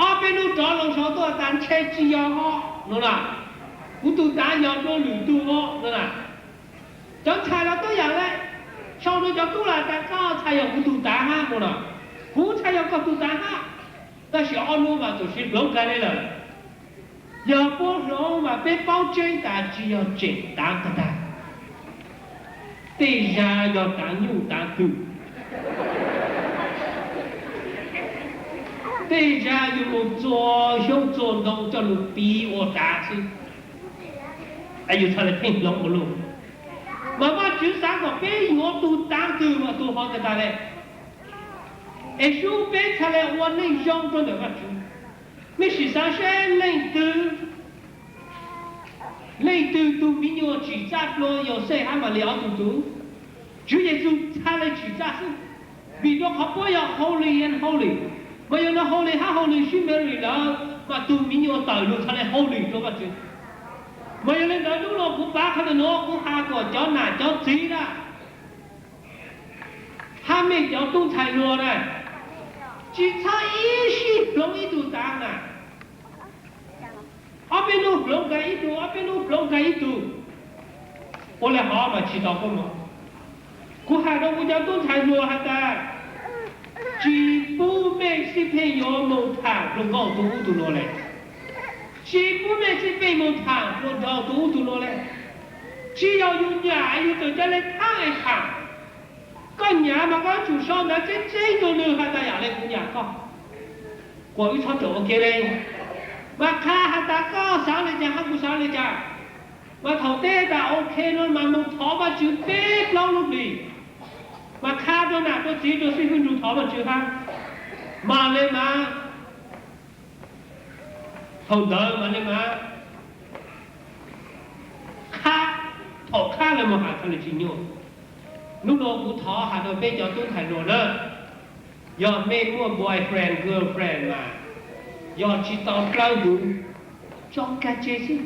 Ob peb nub rov lug sau tuaj tas ntshe tsis yog os no na, kuv tug taav yog dlua lwm tug os no na. Cov ntxhais los tuab yaam le, sau rua cov tub los tas koj ntshai yog kuv tug taav hab no na, kuv ntshai yog koj tug taav hab. Tab sis ob nub mas txawm sib hloov kag le lawm. Yog puab hloov mas peb paub tseeb tas tsis yog tseem taav tag tag. Tej zag yog taav nyuj taav twm, tej zag yug lug txua xyoob txua ntoo coj lug piv ua taav xwb. Yug txhaj le pheej hloov ua luaj. Mas Vaajtswv xaav kom peb yuav tug taav twg mas tug hov tag tag le, es sub peb txhaj le ua neej zoo rua ntawm Vaajtswv. Mej sim xaav seb leej twg, leej twg tug miv nyuas tsim txaj dlua Yauxej hab Malis ob tug tub? Tswv Yexus txhaj le tsim txaj xwb, vim rua qhov puab yog holy and holy. Mas yog nws holy hab holy sib marry lawm mas tug miv nyuas tawm lug txhaj le holy rua Vaajtswv. Mas yog le ntawd nub no kuv pav qhov ntawm nuav kuv has kom cov nam cov txiv na, hab mej cov tub ntxhais hluas na, tsis txhob ib sij hloov ib tug taav na. Ob peb nub hloov kag ib tug, ob peb nub hloov kag ib tug, ua le hov mas tsis tau koob moov. Kuv has rua kuv cov tub ntxhais hluas has tas, tsis pub mej sib pheej yuav moog thaam dlua nkauj tug ub tug nuav le. Tsis pub mej sib pheej moog thaam dlua nraug tug ub tug nuav le. Tsis yog yug nyam yug txawm ca le thaab es thaam. Koj nyam mas koj yuav tsum sau ntawv tseeb tseeb rua nwg has tas yam le kuv nyam koj, kuas wb txhob tawm ua ke le. Mas qha has tas koj xaav le caag hab kuv xaav le caag. Mas thaum teb tas ok no mas moog thov Vaajtswv peb plaub lub hlis. Mas qha rua nam rua txiv rua xib fwb nrug thov Vaajtswv hab. Mas le mas thaum ntawd mas le mas qha, thaum qha le mas has txhaj le tsis nyuaj. Nub no kuv thov has rua peb cov tub ntxhais hluas na, yog mej muaj boyfriend girlfriend mas yog tsis tau dlawb huv, tso kag tseg xwb.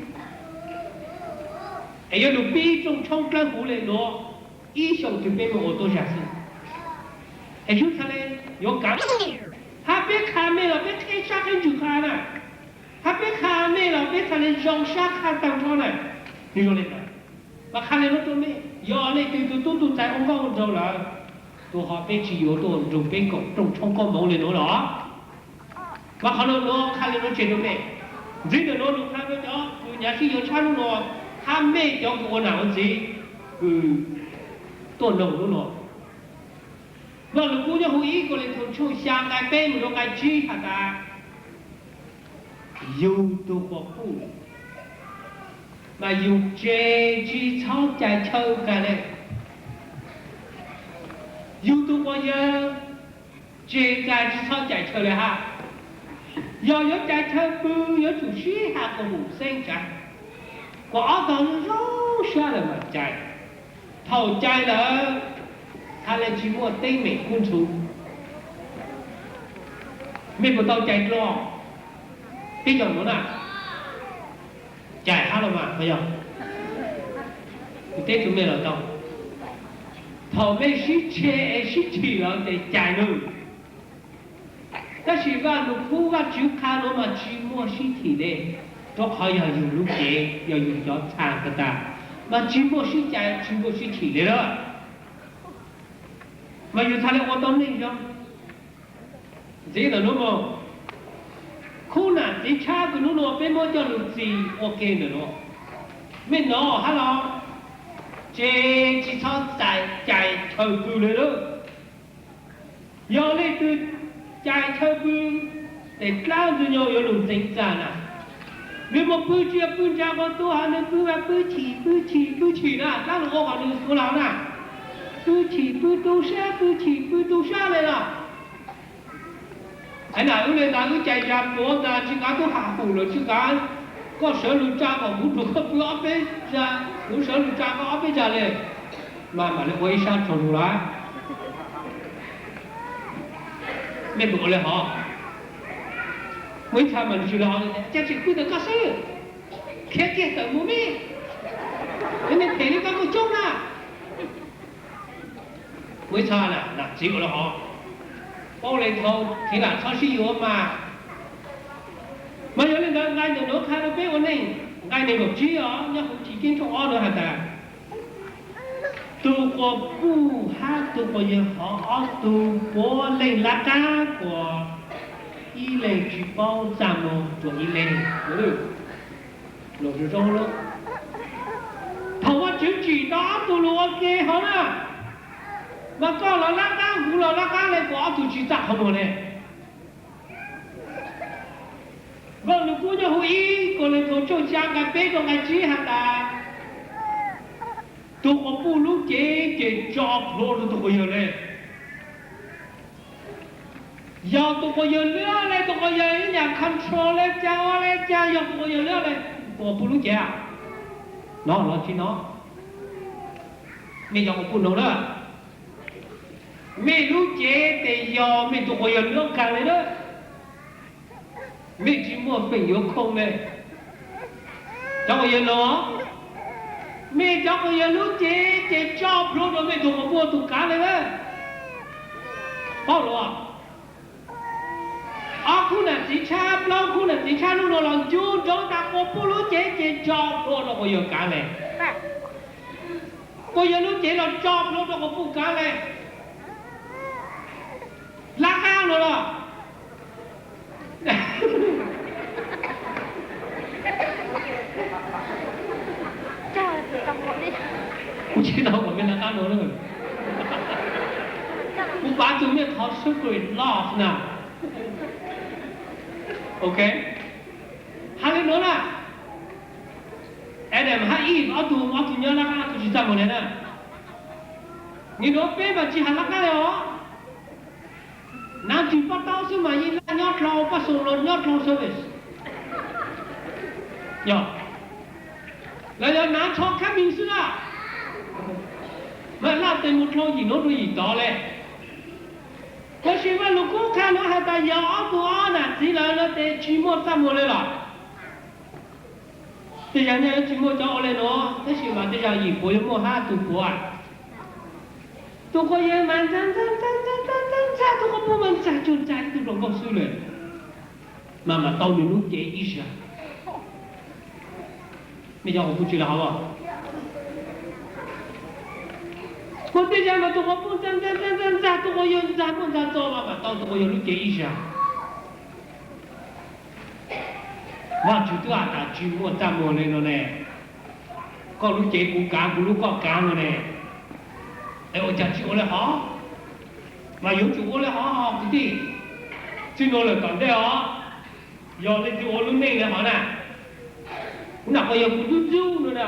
Es yuav lug pib rooj tshoob dlawb huv le nuav, ib xyoos twg peb muaj ua tuab zag xwb. Es yug txhaj le yuav kaav, hab peb qha mej los peb qheb sab qheb ntswg qha na, hab peb qha mej los peb txhaj le zoo sab qha taag nrho na. Nwg zoo le ntawd, mas qha le nuav rua mej, yog leej twg tug tub tug ntxhais ua nkauj ua nraug lawm, tug hov peb tsis yuav tuaj nrug peb koom rooj tshoob koob moov le nuav los. Mas qhov nuav nuav qha le nuav tseg rua mej. Ntxiv ntawm nuav lug qha rua cov kws nyav sib yuav tshab nub nuav, Hab mej cov kws ua nam ua txiv kws tuaj noog lub no, Vaj Lug Kub nyob huv ib Kauleethaus tshooj xya nqai peb mus rau nqai tsib has tas, yug tug quas puj mas yug tseg tsi txhob cais chaw kag le. Yug tug quas yawg tseg kag tsi txhob cais chaw le hab. Yog yuav cais chaw pw yuav tsum sib has kom hum xeeb tsav, kom ob tog zoo zoo sab lawm mas cais. Thaum cais lawm, ha le tsi muaj teeb meem kub ntxhuv. Mej puas tau cais dlua? Peb cov nuav na, cais hab los mas yog, kuv teb tug mej los tau. Thaum mej sib tseg es sib chim los tes cais nws. Tab sis Vaj Lug Kub Vajtswv qha nuav mas tsi muaj sib chim le, rua qhov yog yug lub cev, yog yug cov txha tag tag, mas tsi muaj sib cais tsi muaj sib chim le lawm. Mas yug txhad le ua tau neej zoo. Ntxiv ntawm nuav mus, khub nam txiv tshab kws nub nua peb muab coj lug txis ua ke ntawm nuav, mej nov hab los, tseg tsi txhob cais chaw pw le lawm. Yog leej twg cais chaw pw, tes dlaab ntxwg nyoog yuav lug ntxeev txag na. Nwg moog pw tsi yog pw ntsa ko tuaj hab, nwg pw mas pw chim pw chim pw chim na, dlaab lug ua kom nwg suav laug na. Pw chim pw tu sab, pw chim pw tu sab le los. Hais nam wb le ntawd wb cais zag puav ntag tsi kav tub has hum lawm tsi kav, koj sawv lug tsa kom kuv rua koj pw ob peb zag, kuv sawv lug tsa koj ob peb zag le, mas mam le ua ib sab tsaug lug lawm. Mej puas ua le hov? Muaj ib txha mas nws tsis le hov, ca tsis pw ntawm koj xwb, khiav kiag tawm mus mej, es mej phem li koj muaj coob na. Muaj ib txha nam txiv ua le hov, paub le thau khiav lam txhob sib yuav mas. Mas yog le ntawd nqai ntawm nuav qha rua peb ua neej, nqai neeg nkaum tsib os, nyob huv Chiv Keeb tshooj ob nuav has tas, tug quas puj hab tug quas yawg hov ob tug puav leej lab qab kuas ib leeg tsi paub txaj muag rua ib leeg. Zoo zoo, thaum Vajtswv tsim tau ob tug lug ua ke hov na, mas koj los lab qab, kuv los lab qab le, kuas ob tug tsi txaj qhov muag le. Vaj Lug Kub nyob huv ib Kauleethaus tshooj xya nqai peb rua nqai tsib has tas, tug quas puj lub cev ces tso plhuav rua tug quas yawg le. Yog tug quas yawg liab le, tug quas yawg ib nyam control le caag ua le caag, yog tug quas yawg liab le, tug quas puj lub cev nov los tsi nov? Mej cov quas puj nov na, mej lub cev tes yog mej tug quas yawg liab kag le na. Mej tsi muaj feem yuav khoom le. Cov quas yawg nov, mej cov quas yawg lub cev ces tso plhuav rua mej tug quas puj tug kav le na. Paub los? Ob khub nam txiv tshab, plaub khub nam txiv tshab nub nua los ncu nroo tas quas puj lub cev ces tso plhuav rua quas yawg kav le. Quas yawg lub cev los tso plhuav rua quas puj kav le. Lab qab no los? Kuv tsis tau kom mej lab qab no na. Kuv pav tug mej qhov secret love na. Ok, has le nuav na, Adam hab Eve ob tug, ob tug nyob lab qab, ob tug tsis txaj muag le na. Nim nuav peb mas tsis has lab qab le os. Nav twg pab taub xwb mas yeej laj nyob dlhau, pab xoo los nyob dlhau service. Yog, los yog nav tsho khab mis xwb na, mas laj tes mus dlhau yim hnub rua yim tod le. Tab sis Vaj Lug Kub qha nuav has tas yog ob tug ob nam txiv lawm no tes tsis muaj txaj muag le los. Tej zag nyaj tsis muaj cov ua le nuav, tab sis mas tej zag yim puav yuav muaj hab tug puav. Tug quas yawg mas ntxag ntxag ntxag ntxag ntxag ntxag, tug quas puj mas ntxag cuag ntxag ib tug hluas nkauj xwb le, mas mam tau nws lub cev ib zag. Mej cov quas puj tsis le hov? Muaj tej zag mas tug quas puj ntxag ntxag ntxag ntxag ntxag, tug quas yawg ntxag muaj ntxag txo mas mam tau tug quas yawg lub cev ib zag. Vajtswv twb has tas tsis muaj txaj muag le no ne. Koj lub cev kuv kav, kuv lub koj kav no ne. Es ua cas tsis ua li hov? Mas yuav tsum ua li hov kwv tij. Txij no lawm tom ntej os, yog leej twg ua lub neej li hov na, kuv nam quas yawg kuv ntxub ntxub no na,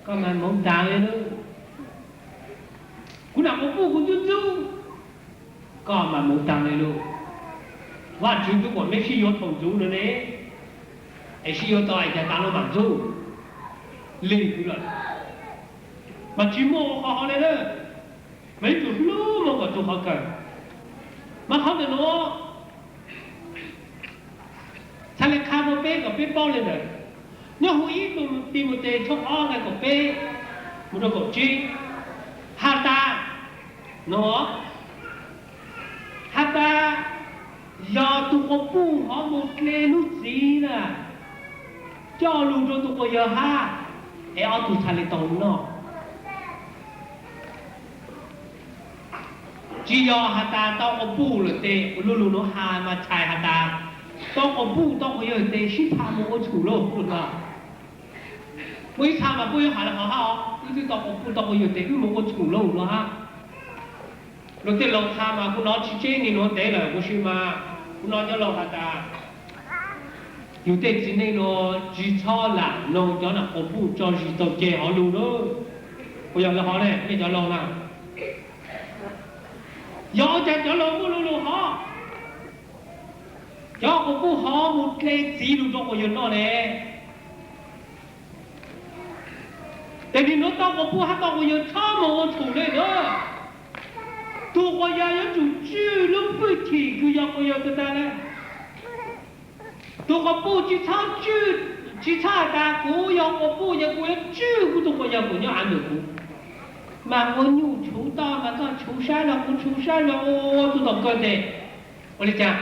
koj mas moov taag li lawm. Kuv nam quas puj kuv ntxub ntxub, koj mas moov taag li lawm. Vajtswv twb kom mej sib yuav thaum ntxuv no ne, es sib yuav tau es cas tas no mam ntxub li lawm. Mas tsis muaj ua qhov hov li na, mas yuav tsum hlub mloog kom txog qhov kawg. Mas qhov ntawm nuav txhad le qha rua peb kom peb paub li ntawd. Nyob hauv ib Timautes tshooj ob nqe kaum peb mus rau kaum tsib, has tas no, has tas yog tug quas puj hov mus dle lub txiv na, coj lug rua tug quas yawg hab, es ob tug txhad le tau noj. Tsis yog has tas tau quas puj lawm tes, lub lug nuav has mas txhais has tas tau quas puj tau quas yawg tes sib tham mus ua txhum lauj no. Muaj ib txha mas puab yuav has le hov hab, wb twb tau quas puj tau quas yawg tes wb mus ua txhum lauj no hab. Luag tej laus qha mas kuv nov tsis tseb nim nuav ntev lawm, ua si mas kuv nov cov laus has tas yus tej txiv neej nuav tsis txhob lam noog cov nam quas puj tso zis txaus ceg hov lug na. Puas yog le hov ne nej cov laus na? Yog ua cas cov laus muaj lug lug hov, cov quas puj hov mus dle txiv lug rua quas yawg noj ne? Tes nim nuav tau quas puj hab tau quas yawg txhob moog ua txhum le na. Tug quas yawg yuav tsum tswj lub hwj chim kws yog quas yawg tug tag le. Tug quas puj tsis txhob, tsis txhob has tas kuv yog quas puj ces kuv yuav tswj kuv tug quas yawg kuas nyob av ntawm kuv. Mas ua nyuj tshuv toj mas koj tshuv sab los kuv tshuv sab los ua tug tom kawg tes ua li cas?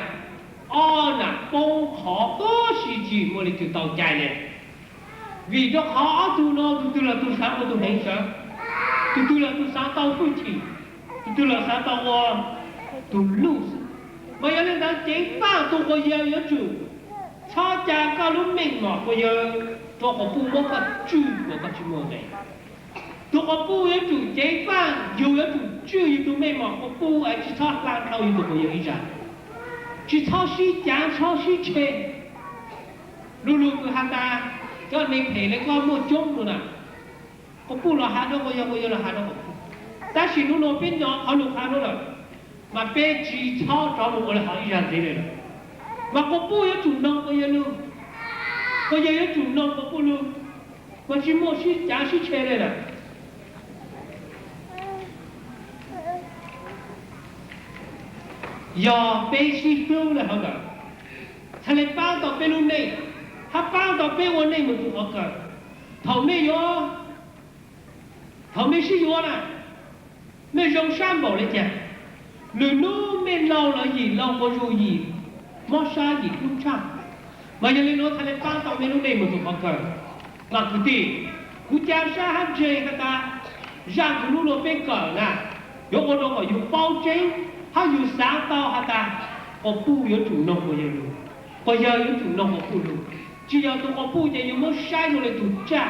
Ob nam poob qhov huv si tsis muaj leej twg tau cai le. Vim rua qhov ob tug no tug twg los tug xaav ua tug heev sawv, tug twg los tug xaav tau hwj chim, tug twg los xaav tau ua tug luj xwb. Mas yog le ntawd ceev faj tug quas yawg yuav tsum txhob ca koj lub meej mom quas yawg rua quas puj muab koj tswj kuas koj tsis muaj nqe. Tug quas puj yuav tsum ceev faj, yug yuav tsum tswj yug tug meej mom quas puj es tsis txhob hla dhau yug tug quas yawg ib zag. Tsis txhob sib cav txhob sib tshe. Lu lug kws has tas cov neeg phem le koj muaj coob lug na. Quas puj los has rua quas yawg, quas yawg los has rua quas puj. Tab sis nub nua peb nov qhov lug qha nuav lawm, mas peb tsis txhob rov lug ua le hov ib zag ntxiv le lawm. Mas quas puj yuav tsum noog quas yawg lug, quas yawg yuav tsum noog quas puj lug, mas tsis muaj sib cav sib tshe le lawm. Yog peb sib hlub le hov ntawd, txhad le paab tau peb lub neej, hab paab tau peb ua neej moog txug qhov kawg. Thaum mej yuav, thaum mej sib yuav na, mej zoo sab npaum le caag? Lwm nub mej laug los yim laug quas zug yim mob sab yim hlub tshaj. Mas yog le nuav txhad le paab tau mej lub neej moog txug qhov kawg. Mas kwv tij, kuv ca sab hab ntseeg has tas zaj kws nub nua peb kawm na, yuav ua rua kom yug paub tseeb hab yug xaav tau has tas quas puj yuav tsum noog quas yawg lug, quas yawg yuav tsum noog quas puj lug. Tsis yog tug quas puj ces yug muab saib zoo le tug tsaj.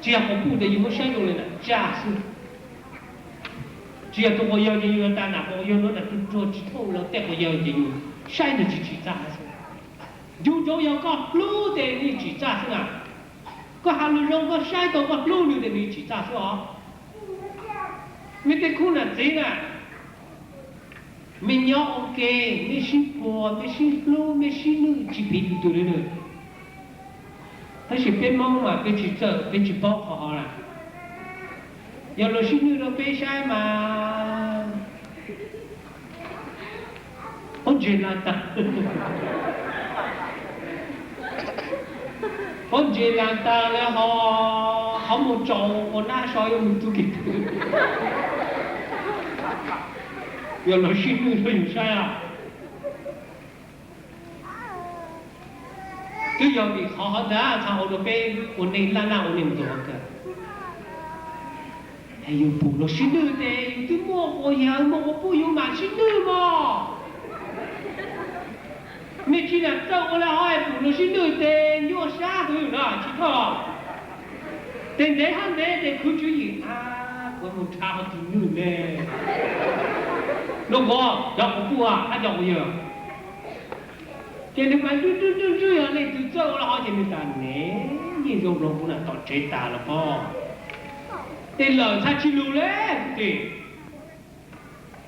Tsis yog quas puj ces yug muab saib zoo le nam tsaj xwb. Tsis yog tug quas yawg ces yug tas nam quas yawg nuav nam tug ruag tsis thooj los tej quas yawg ces yug saib ntawd tsis tsim txaj xwb. Ncu ntsoov yog koj hlub tes nws tsim txaj xwb na. Koj has lug zoo koj saib tau koj hlub nws tes nws tsim txaj xwb os. Mej tej khub nam txiv na, mej nyob ua ke, mej sib puag, mej sib hlub, mej sib nwj tsis phiv tug twg le na. Tab sis peb Moob mas peb tsis txawj, peb tsis paub qhov hov na. Yog luag sib nwj rau peb saib mas pob ntseg la taag, pob ntseg la taag le ho, qhov muag tsaus quas nab so yuav mus tug kis twg. Yog luag sib nwj rau yus saib os. Twb yog vim qhov hov ntag txhad ua rua peb ua neej laj laj ua neej mus txug qhov kawg. Es yus pum luag sib nwj tes yus twb muaj quas yawg muaj quas puj yus mam sib nwj mog. Mej tsi nam txawj ua le hov pum luag sib nwj tes nyuaj sab hwv no tsis thoj. Tes ntev hab ntev tes khwv tswv yim a, kuv mus tshab hov tus nwj ne. Lub ko cov quas puj hab cov quas yawg, ces nws mas ntswj ntswj ntswj ntswj yog leej twg txawj ua le hov ces nws tas ne, yeej zoo rau kuv nam tom tsev tas los pob. Tes lawm txhaj tsis lug le tes.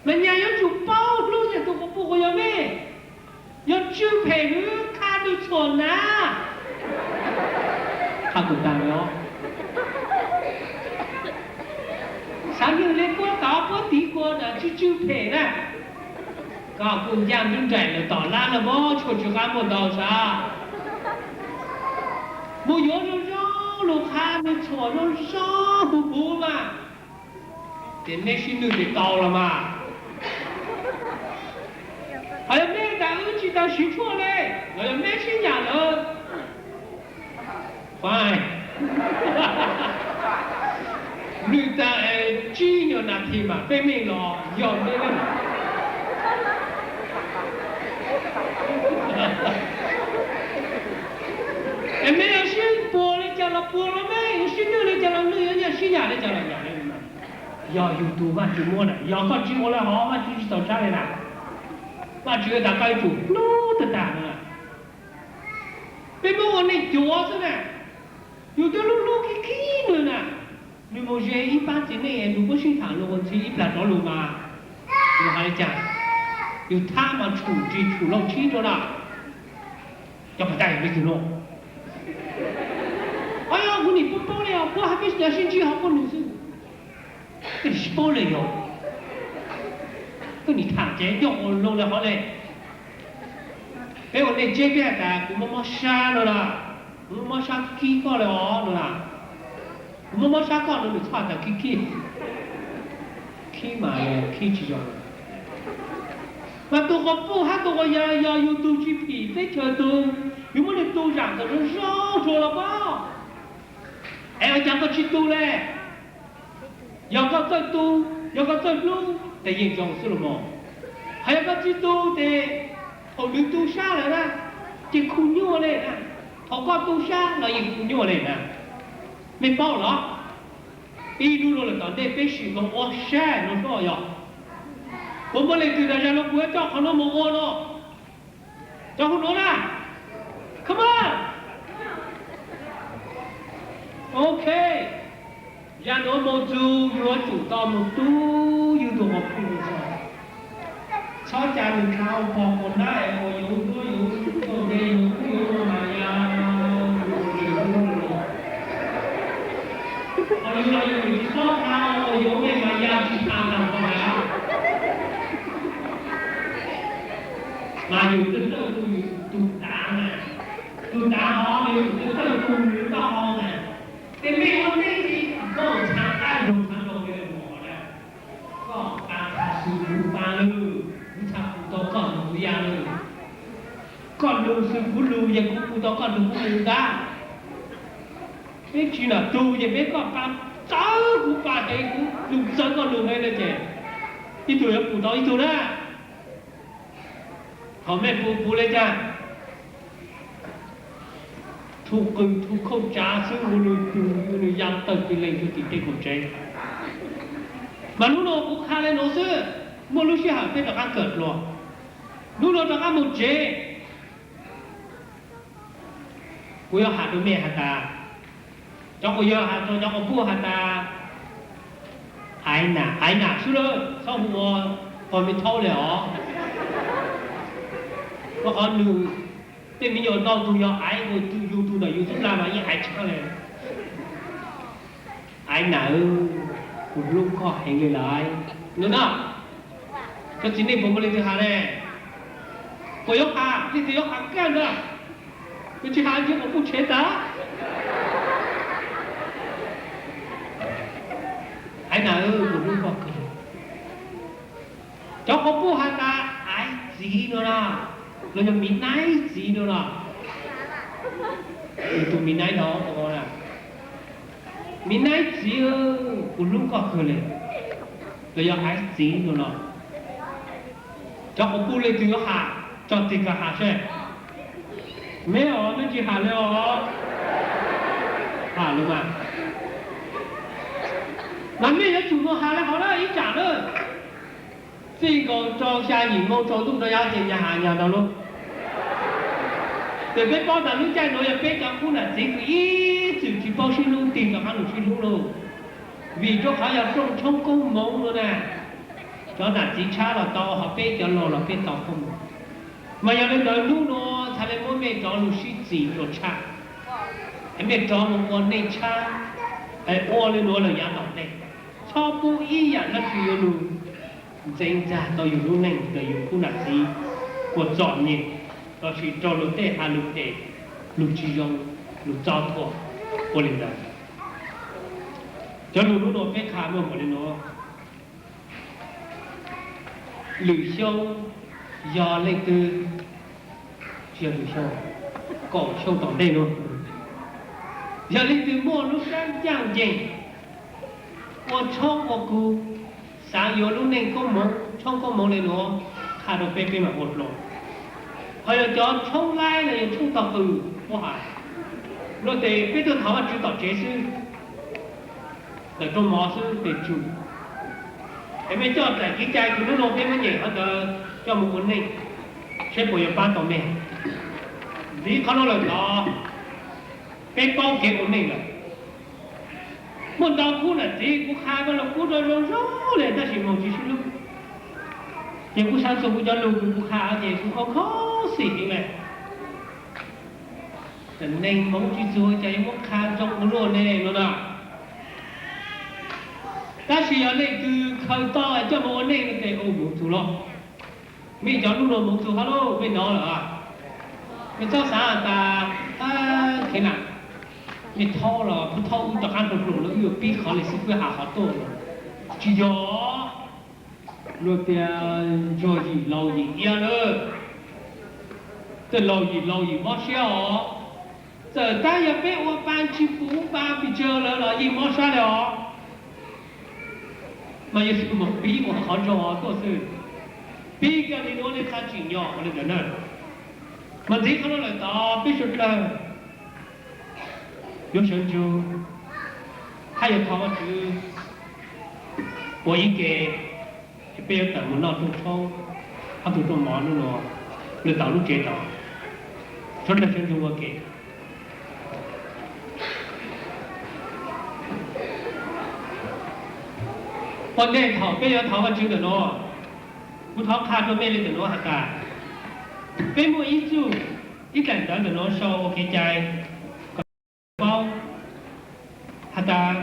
Mas nyaj yuav tsum paub hlub nyaj tus quas puj quas yawg mej. Yog tswj phem hwv qha nws txhuam na. Qha kuv tas os. Xav nwj le puab tod puab tiv kua na tswj tswj phem na. Koj kuj ncaj nruab nraim lawm tom lab lawm pob, tshuaj tsw qab muaj ntau sav. Mus yuav zoo zoo lug qha nws txhuam zoo zoo huv huv mas, ces neb sib nwj tes tau los mas. Hos yog mej tas wb tsis tau siv tshuaj le, los yog meb sib nyam lawm, nwj tas tsib nyuag nas this mas peb mej los yog meb. Es mej yuav sib puag le caag los puag los mej, yuav sib nwj le caag los nwj, yuav nyaj sib nyam le caag los nyam le. Yog yug tug Vaajtswv muab na, yog koj tsi ua le hov Vaajtswv tsi txaus sab le na. Vaajtswv tas koj yuav tsum hlub tag tag no na. Peb muab ua neej cuav xwb na, yus twb hlub hlub khib khib nws na. Nws mus ze ib pab txiv neej, nws puab sib tham lug ua ntxhi ib plag rov lug mas, yus has le caag, yus thab mas tshum ris tshum laug tshib rua na. Cov pag taj yog leej twg no? Os, kuv nim paub paub le os, puab has peb cov sib ntsib hov puab nug xwb. Koj nim sib paub le yog, koj nim tham ces yog ua lug le hov le. Peb ua neej tseb peb has tas kuv muab mob sab no na, kuv muab mob sab kib koj le os no na. Kuv muab mob sab koj no nws txhob has tas kib kib, kib mas kib tsis zoo. Mas tus quas puj hab tus quas yawg yog yus tug tsis phim teb chaws tug, yus muab nws tu zaam kom zoo zoo rua los pob. Es ua caag koj tsi tu le? Yog koj txawj tu, yog koj txawj hlub tes yeej zoo xwb los mas. Hos yog koj tsi tu tes thaum nws tu sab lawm na, ces khu nyuaj le na. Thaum koj tu sab los yeej khu nyuaj le na. Mej paub los? Ib lub lug lawm tom ntej peb sim moog ua sab no sub yog. Puas muaj leej twg tas zag nuav kuv yuav coj qhov nuav moog ua no? Cov hu nuav na. Come on. Ok. Zag nuav moog txug yuav tsum tau moog tu yug tug quas puj txug. Txhob ca nws dlha ua pog quas nab es quas yuav tuab yuav tuaj nce yuav kub yuav muag mas yog yus los yus tsis txhob dlha ua quas yuav mej mas yog tsis tas tag tog na. Mas yus twb txawj tu yus tug dav na, tug dav hov mas yus twb txawj tu yus taub hau na. Tes mej ua teb tsi koj txha qab zoo txha zoo le mog na. Koj pab txha xwb kuv pab lawm, kuv txha kuv tau koj lug kuv ya lawm. Koj lug xwb kuv lug, yog kuv kuv tau koj lug kuv lug ntag. Peb tsi nam tug ces peb koj pab txawv kuv pab heev, kuv lug txawv koj lug heev le ces ib tug yuav pum tau ib tug na. Thaum mej pum pum le caag, thu qw thu khauj tsav xwb ua nws tug ua nws ya tawg tug leeg rua tim tej kaum tsev. Mas nub nua kuv qha le nuav xwb, muaj lub sij hawm peb rov qab kawm dlua. Nub nua rov qab moog tsev. Kuv yuav has rua mej has tas, cov quas yawg has rua cov quas puj has tas, aiv nam aiv nam xwb lawm, txhob hu ua qog me thaub le os. Rua qhov nws tej me nyuam ntau tug yog aiv, ua tug yug tug ntawm yus xub la mas yeej aiv tshaj le. Aiv nam, kuv hlub koj heev le lawm no na. Cov txiv neej puas muaj leej twg has ne? Puas yuav has, leej twg yuav has kaj ntag. Koj tsis has ces kuv kuj tshev tas. Aiv nam, kuv hlub koj kawg. Cov quas puj has tas aiv txiv no na, los yog mi naib txiv no na. Tus mi naib no, mi naib txiv, kuv hlub koj kawg le, los yog aiv txiv no na. Cov quas puj leej twg yuav has, tso tig kag has seb. Meb os, meb tsis has li os. Has li mas, mas mej yuav tsum mus has li hov na ib tsam na. Txij nkaus rau xya yim moo tsaus ntuj rau yav ces nyag has nyag no lauj. Ces peb paub tas lub caij nuav yog peb cov khub nam txiv kws ib txwm tsis paub sib hlub tig rov qab lug sib hlub lauj. Vim rau qhov yog rooj tshoob koob moov no na, cov nam txiv tshab los tau, ho peb cov laug los peb tau koob moov. Mas yog li ntawd hnub nuav txhad le muab mej rov lug sib txis rua tshab, es mej rov mus ua neej tshab, es ua li nuav lawm yav tom ntej, txhob pub ib yam dlaab tsi yuav lug ntxeev ntxag tau yug lub neej ntawm yug khub nam txiv, kua txom nyem, lossis raug lug tej has lug phem, lug tsis zoo, lug txob thuam, ua li ntawd. Cov lug hnub nuav peb qha muaj npaum li nuav. Lwm xyoo yog leej twg, tsis yog lwm xyoo, kaum xyoo tom ntej nuav, yog leej twg muaj lub sab ncaj ncees, ua tshoob ua kug, xav yuav lub neej koob moov, tshoob koob moov le nuav, qha rau peb, peb mam ua dlua. Ho yog cov tshoob laib los yog tshoob tog qws, puab has, luag tes peb tuaj thov Vajtswv tom tsev xwb, ntawm rooj mov xwb tes tsum. Es mej coj txais kev cai kws hnub nuav peb muab nyeem qhov ntawd coj mus ua neej, saib puas yuav pab tau mej. Ntxiv qhov nuav lawm tod, peb paub kev ua neej lawm. Muaj ntau khub nam txiv kuv qha Vaj Lug Kub rau zoo zoo le tab sis moog tsis sib hlub. Ces kuv xaav txug kuv cov lug kws kuv qha ces kuv kho kho xim heev le. Neeg moog tsis txug cas yuav muab qha zoo ua luaj ne no na. Tab sis yog leej twg khaws tau coj mus ua neej no ces moog txug los. Mej cov lub nuav moog txug hab lauj, mej nov lawm. Mej txhob xav tas, kheev na, mej thaub los kuv thaub wb rov qab nrug lug no wb yuav pib qhov le xwb peb has qhov tuaj. Tsis yog, luag tias ntsuag yim laus yim iab lawm. Tej laus yim laus yim mob siab os. Txawm tab yog peb ua pa tsis pum pa pis tsawg lawm los yeej mob sab li os. Mas yog mus pib ua qhov zoo tuaj xwb, pib kiag li nuav nej txhob tsim nyog ua li ntawd na. Mas ntxiv qhov nuav lawm tod peb suav dlawg yuav sawv ntsug hab yuav thov Vajtswv ua ib ke, es peb yuav tawm mus noj rooj tshoob, ob tug rooj mov lub nuav, lwm tau lub tsev tod, suav dlawg sawv ntsug ua ke. Ua ntej thaum peb yuav thov Vajtswv ntawm nuav, kuv thov qha rua mej li ntawm nuav has tas, peb muaj ib txuj, ib daim ntawv ntawm nuav sau ua kev cai kom paub has tas,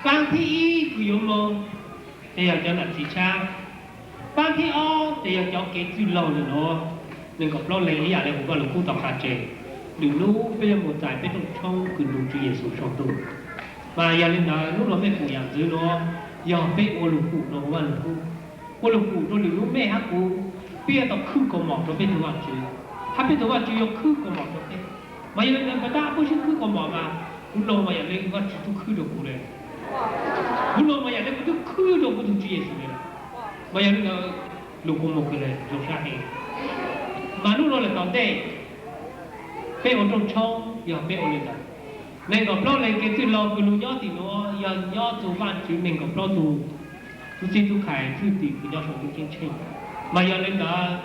paab thib ib kws yuav moog ces yog cov nam txiv tshab, paab thib ob ces yog cov kev txwj laug ntawm nuav. Nees nkaum plaub leeg ib yam li huv Vaj Lug Kub tau qha tseg, lwm hnub peb yuav mus txais peb rooj tshoob kws nrug Tswv Yexus sau ntuj. Mas yog li ntawd hnub nuav mej pum yam ntxwv nuav, yog peb ua lug pum rua huv Vaj Lug Kub, ua lug pum rua lwm hnub mej hab kuv, peb yuav tau khwb kaus mom rua peb tug Vajtswv, hab peb tug Vajtswv yuav khwb kaus mom rua peb. Mas yog li ntawd puas tab puab sib khwb kaus mom mas, kuv laug mas yam li Vajtswv tub khwb rua kuv le, kuv laug mas yam li kuv tub khwb rua kuv tug Tswv Yexus le. Mas yog li ntawd, lug kua muag kawg le zoo sab heev. Mas hnub nuav lawm tom ntej, peb ua rooj tshoob yog peb ua li ntawd. Nees nkaum plaub leeg kev txwj laug kws lug nyob tim nuav yog nyob txug Vajtswv nees nkaum plaub tug tub txib tub qhais thwj tim kws nyob saum ntuj ceeb tsheej. Mas yog li ntawd,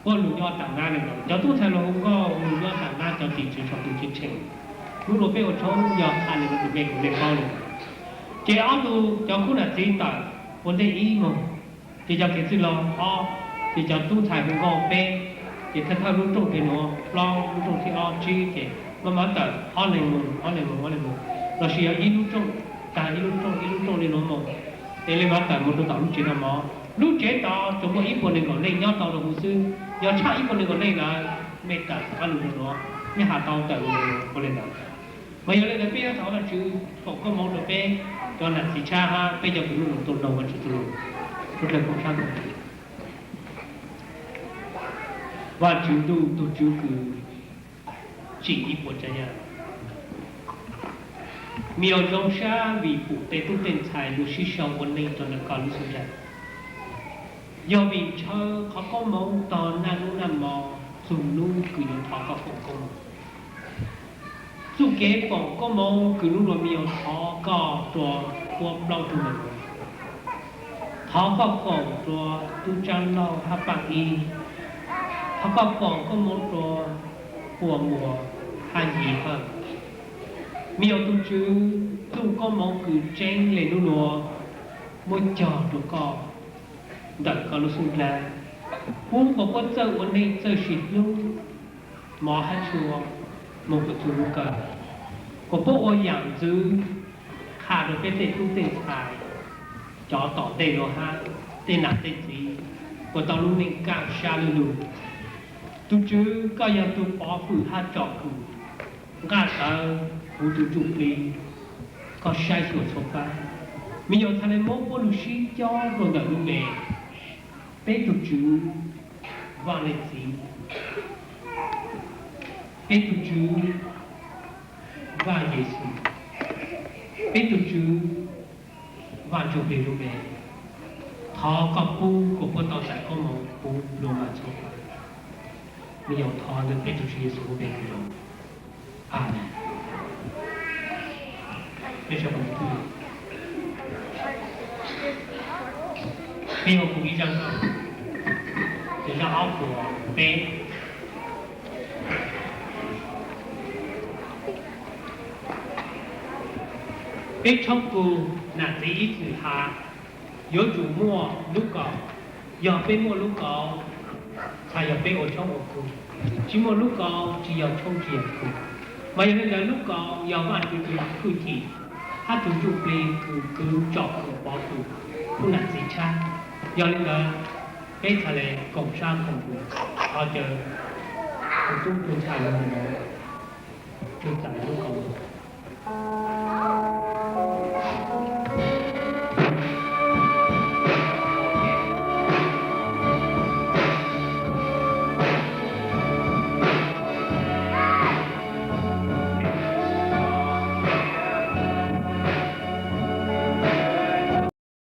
puab lug nyob taag nab le ntawd, cov tub ntxhais hluas nkauj lug nyob taag nab cov tim tswv saum ntuj ceeb tsheej. Hnub nuav peb ua tshoob yog qha le nuav rua mej kuas mej paub le ntawd. Ces ob tug cov khub nam txiv tawm ua ntej ib moog, ces cov kev txwj laug ob, ces cov tub ntxhais hluas nkauj peb, ces thawj thawj lub rooj pem nuav plaub, lub rooj thib ob tsib, ces maj mam tawm ob leeg moog ob leeg moog ob leeg moog, lossis yog ib lub rooj taag ib lub rooj ib lub rooj le nuav moog. Ces le mam tawm moog rua tom lub tsev noj mov. Lub tsev tod tsuas muaj ib puas nees nkaum leej nyob tau rua huv xwb. Yog tshaj ib puas nees nkaum leej lawm, mej tawm rov qab lug rua nuav, mej has tau tawm lug ua le ntawd. Mas yog le ntawd peb yuav thov Vajtswv foom koob moov rua peb cov nam txiv tshab hab peb cov kws lub lug tau noog Vajtswv txuj lug. Suav dlawg koom sab koom. Vajtswv ntuj tug Tswv kws tsim ib puas tsav yam, mej yuav zoo sab vim pum tej tub tej ntxhais lug sib sau ua neej rua ntawm koj lub xub ntiag. Yog vim ntshaw qhov koob moov tog naj hnub naj mo, txhua hnub kws yuav thov koj foom koob moov. Txuj kev foom koob moov kws nub nuav me nyuam thov koj rua puab plaub tug me nyuam. Thov koj foom rua tub Tsaab Lauj hab Paaj Ib. Thov koj foom koob moov rua Puas Muas hab Yiv Hawj. Me nyuam tug Tswv, txuj koob moov kws tseeb le nub nuav muab cog rua koj ntawm koj lub xub ntiag, pub kom puab txawj ua neej txawj sim hlub, mov hab tshua moog puab txug lub kawg, kom puab ua yaam ntxwv qha rua peb tej tub tej ntxhais, cov tom ntej nuav hab tej nam tej txiv uas tau lub neej kaaj sab lub lug. Tug Tswv, koj yog tug pov hwm hab tsom kwm, nqaj tawv huv tug ntsuj plig, koj saib xyuas txhua faab. Me nyuam txhad le muab puab lug sib cob rua ntawm lub npe, peb tug Tswv Vaaj Leej Txiv, peb tug Tswv Vaaj Yexus, peb tug Tswv Vaaj Ntsuj Plig lub npe. Thov koj pub kom puab tau txais koob moov puv luas mas txhua. Me nyuam thov ntawm peb tug Tswv Yexus lub npe zoo, amees. Peb yuav ua kuv ib zaaj, zaaj ob puas peb. Peb tshoob kug nam txiv ib txwm has, yuav tsum muaj lub kaus. Yog peb muaj lub kaus, txhad yog peb ua tshoob ua kug. Tsi muaj lub kaus tsi yog tshoob tsi yog kug. Mas yog le ntawd lub kaus yog Vaaj Ntsuj Plig hwj chim hab tug ntsuj plig kws kwv tsom kwm pov hwm tub nam txiv tshab. Yog le ntawd peb txhad le koom sab koom ntuas, thov caw tug tub tug ntxhais nuav txais lub kaus.